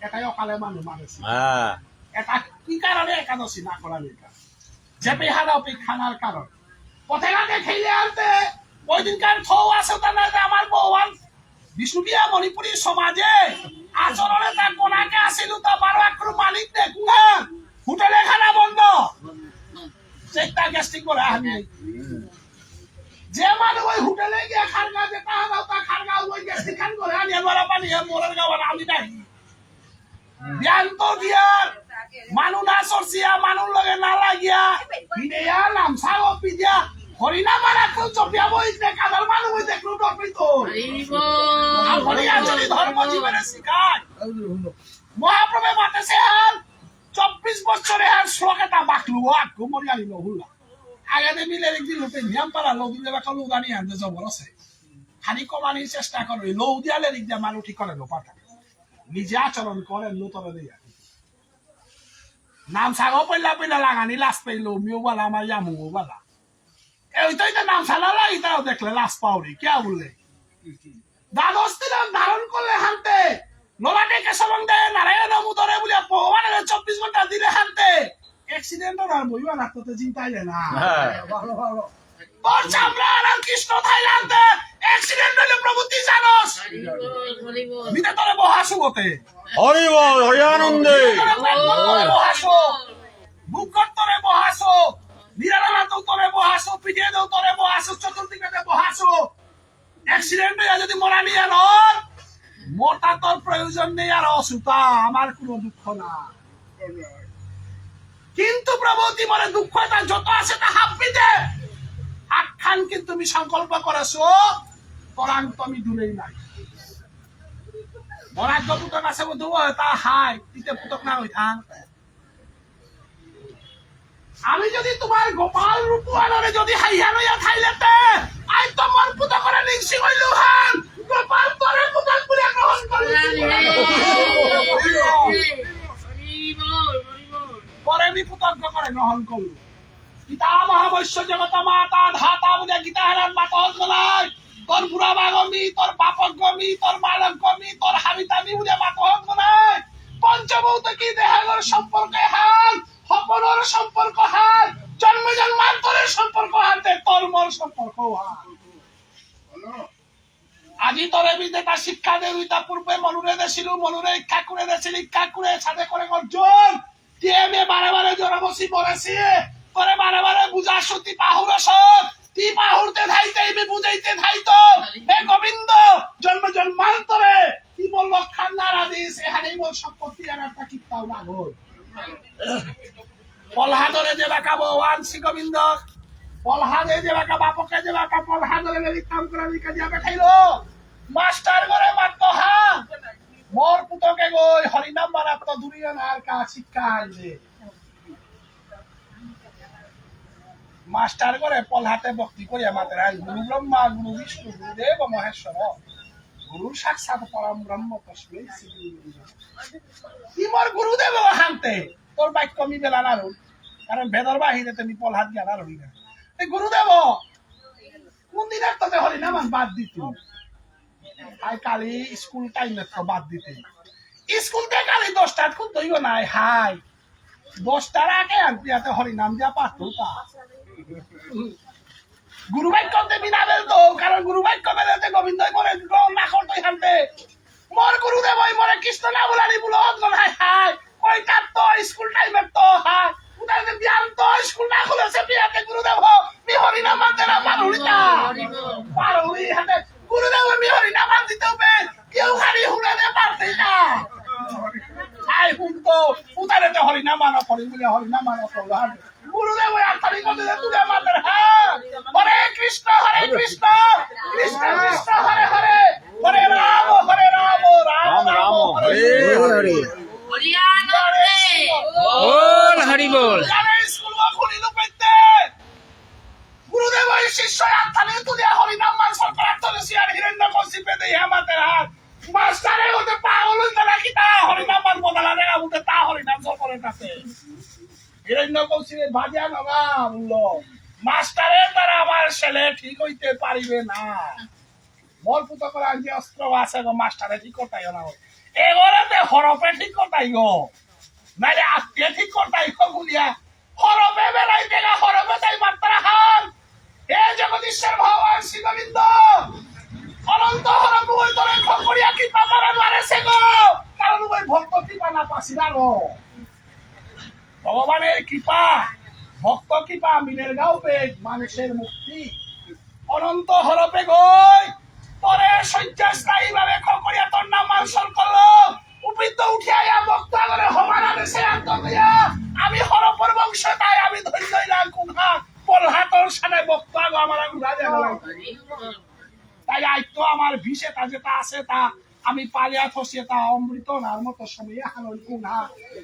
এটাই অকালে মানুষ মারেছে। হ্যাঁ। এটা কি কারণে একাদশী না করা এটা? যে বেহারা ওপি খানার কারণ। পথে ঘাটে খেলে আনতে, ওই দিনকার থৌ আছে তার না যে আমার ভগবান বিষ্ণুপ্রিয়া মণিপুরী সমাজে আচরণে তার কোনাকে আসিল তা বারো আক্রু মালিক দেখুন, হোটেলে খানা বন্ধ। চেকটা গ্যাস্ট্রিক করে আমি। যে মানু ওই হোটেলে গিয়া খারগা, যে তাহা দাও তা খারগা, ওই গ্যাস্ট্রিক খান করে আনি, আলুয়ারা পানি, এ মোরের গাওয়ার আমি নাই। জ্ঞান তো দিয়ার, মানু না সরসিয়া, মানু লগে না লাগিয়া, বিদেয়া নামসা ও পিদিয়া, হরিনা মারা তো চপিয়া বই দে, কাদার মানু বই দেখলো ডরপিত। হরি বল। আর হরি আঞ্জলি ধর্ম জীবনে শিখায়। মহাপ্রভু মাতেছে হান, চব্বিশ বছরে হান শ্লোকে তা বাকলু, আক্কু মরিয়ালি লহুল্লা। আগে দে মিলে একদিন লোকে নিয়াম পারা, লৌদি দেবা কালু দানি আনতে জবর আছে। খালি কমানির চেষ্টা করে, লৌদিয়া লেরিক দিয়া মানু ঠিক করে লো পাতা। নিজে আচরণ করে, লো তরে দিয়া। নামসাগো পইলা পইলা লাগানি লাজ পেইলো, মিও বালা, আমার ইয়ামুও বালা। এই তো এটা নামসা না লাগি, তাও দেখলে লাজ পাউরি, কে বললে? দ্বাদশ দিন ধারণ করলে হানতে, ললাটে কেশবং দে নারায়ণ মুদরে বুলিয়া ভগবানের চব্বিশ ঘন্টা দিলে হানতে, অ্যাক্সিডেন্ট আর বইবা না, তোতে চিন্তা আইলে না। হ্যাঁ। ভালো, ভালো। তোর চামড়া আর কৃষ্ণ থাইল্যান্ডে অ্যাক্সিডেন্ট হইলে প্রভু তুই জানোস। হরি বল, হরি বল। মিতে তোরে বহাসু বতে। হরি বল, হরি আনন্দে। তোরে পেট করে তোরে বহাসু। বুকত তোরে বহাসু। নিরালা তো তোরে বহাসু, পিঠে দেও তোরে বহাসু, চতুর্দিকে দে বহাসু। অ্যাক্সিডেন্ট হইয়া যদি মরা নিয়ে নর, মোটা তোর প্রয়োজন নেই আর অসুতা, আমার কোনো দুঃখ না। কিন্তু প্রভু, তুই মনে দুঃখ এটা যত আছে তা হাব্বিতে। আখ্যান কিন্তু তুমি সংকল্প করেছো, তোরাং তো আমি দূরেই নাই। বরাক পুতক আছে বুধু, তা হাই, তিতে পুতক না হই থাক। আমি যদি তোমার গোপাল রূপুয়ানরে যদি হাইহান হইয়া থাইলেতে, আই তোমার পুতক করে নিংসিং হইলু হান, গোপাল তোরে পুতক বুলে গ্রহণ করে। পরে আমি পুতক করে গ্রহণ করলু। পিতামহ বৈশ্য জগত মাতা ধাতা বুলে গীতা হারান মাতা হত বলাই। তোর বুড়া বাগমি, তোর বাপক গমি, তোর মালক গমি, তোর হাবিতামি বুলে মাতা হত বলাই। পঞ্চভৌত কি দেহাগর সম্পর্কে হান, হপনর সম্পর্ক হান, জন্ম জন্মান্তরের সম্পর্ক হান, তে তোর মোর সম্পর্ক হান। আজি তোরে বি যেটা শিক্ষা দে, ওইটা পূর্বে মনুরে দেছিল, মনুরে ইচ্ছা করে দেছিল, ইচ্ছা করে সাথে করে অর্জুন। তি এমে বারে বারে জরমসি মরেছি, তোরে বারে বারে বুঝাসু, তি পাহুরস, তি পাহুরতে থাইতে, এমে বুঝাইতে থাইতো। হে গোবিন্দ, জন্ম জন্মান্তরে, তি মোর লক্ষণ নারা দিস, এহানে মোর সম্পত্তি আর একটা কিত্তাও না গই। প্রহ্লাদরে যে বাকা ভগবান শ্রী গোবিন্দ, প্রহ্লাদে যে বাকা বাপকে যে বাকা প্রহ্লাদরে লেলি কাম করে লিখে দিয়া পেঠাইল। মাস্টার করে মাত্র হা, মোর পুতকে গই হরিনাম বানাত দুরিয়া নার কা শিক্ষা আনবে। মাস্টার করে প্রহ্লাদে ভক্তি করিয়া মাতের, গুরু ব্রহ্মা, গুরু বিষ্ণু, গুরুদেব মহেশ্বর, গুরু সাক্ষাৎ পরম ব্রহ্ম তস্মৈ শ্রী গুরু নমঃ। কি মোর গুরুদেব হানতে, তোর বাক্য আমি বেলা না রই, কারণ বেদর বাহিরে তুমি প্রহ্লাদ জ্ঞান আর হই না। এই গুরুদেব, কোন দিন একটা যে হরিনামান বাদ দিত? আই কালি স্কুল টাইমে তো বাদ দিতে। স্কুল থেকে কালি দশটাত খুলতে হইব না, হাই। দশটার আগে আনতে আতে হরিনাম দিয়া পারতো তা। গুরু বাক্য দেবী না বেলতো, কারণ গুরু বাক্য বেলেতে গোবিন্দই করে গ্রহণ না করতোই হানতে। মোর গুরুদেব ওই মোরে কৃষ্ণ না বলানি বুলো হত গল, হাই হাই। ওই তার তো স্কুল টাইমে তো হাই। উদার যে ধ্যান তো স্কুল না খুলেছে বিয়াতে গুরুদেব, মি হরিনাম মানতে না পারুড়ি তা। পারুড়ি হাতে গুরুদেব মি হরিনাম মানতে তো বে, কেউ খালি হুনাতে পারতে না। আই হুন তো, উদারে তো হরিনাম মানো, হরি বুলে হরিনাম মানো, হরিনাম। গুরুদেব ওই আত্মারি মধ্যে তুলে মাতের, হ্যাঁ। হরে কৃষ্ণ, হরে কৃষ্ণ, কৃষ্ণ কৃষ্ণ, হরে হরে, হরে রাম, হরে রাম, রাম রাম, রাম, হরে হরে হরে। হরে। হরিয়ানন্দে। বল হরি বল। আরে স্কুল বা খুলি লো পেতে। গুরুদেব ওই শিষ্য আত্মারি তুলে হরিনাম মান সরকার তুলসী আর হিরণ্য কশিপে দেই মাতের হাত। মাস্টারে ওতে পাগল হইতে নাকি তা হরিনাম আর বদলা দেখা বলতে তা হরিনাম সব করে তাতে। হিরণ্য কৌশিকে বাজিয়া নগা বললো, মাস্টারের দ্বারা আমার ছেলে ঠিক হইতে পারিবে না। বল পুত করে আনছি অস্ত্র আছে গো, মাস্টারে ঠিক করতাই না। এগোরে তে হরপে ঠিক করতাই গো, নাইলে আত্মীয় ঠিক করতাই গো বুলিয়া হরপে বেড়াই দেখা হরপে তাই মাত্রা হান। হে জগদীশ্বর ভগবান শ্রী গোবিন্দ, অনন্ত হরপ ওই তরে খকরিয়া কৃপা পারা নারে সে গো, কারণ ওই ভক্ত কৃপা না পাসি না গো। ভগবানের কৃপা, ভক্ত কৃপা মিলের গাও বেগ মানুষের মুক্তি। অনন্ত হরপে গই তরে শয্যাস্থায়ী ভাবে খকরিয়া তোর নাম মানসর করলো। উপৃত উঠিয়া ইয়া ভক্ত আগরে হমানা দেশে আত্ম দিয়া আমি হরপর বংশ তাই আমি ধন্য হইলাম কুঙ্গা। প্রহ্লাদর সাথে ভক্ত আগ আমার আগ ঘুরা যায় না। তাই আজ তো আমার বিষে তা যেটা আছে তা আমি পালিয়া থসিয়ে তা অমৃত নার মতো সময়ে হানল কুঙ্গা।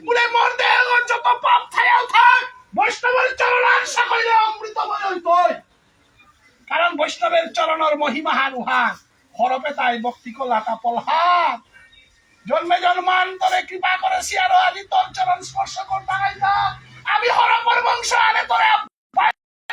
বলে মন দেহ যত পাপ থায়াও থাক, বৈষ্ণবের চরণ আশা করিলে অমৃত ময় হইতই। কারণ বৈষ্ণবের চরণর মহিমা হান উহান। হরপে তাই ভক্তি করলা তা প্রহ্লাদ। জন্মে জন্মান্তরে কৃপা করেসি আরো আজি তোর চরণ স্পর্শ করতে আইতা। আমি হরপর বংশ আনে তোরে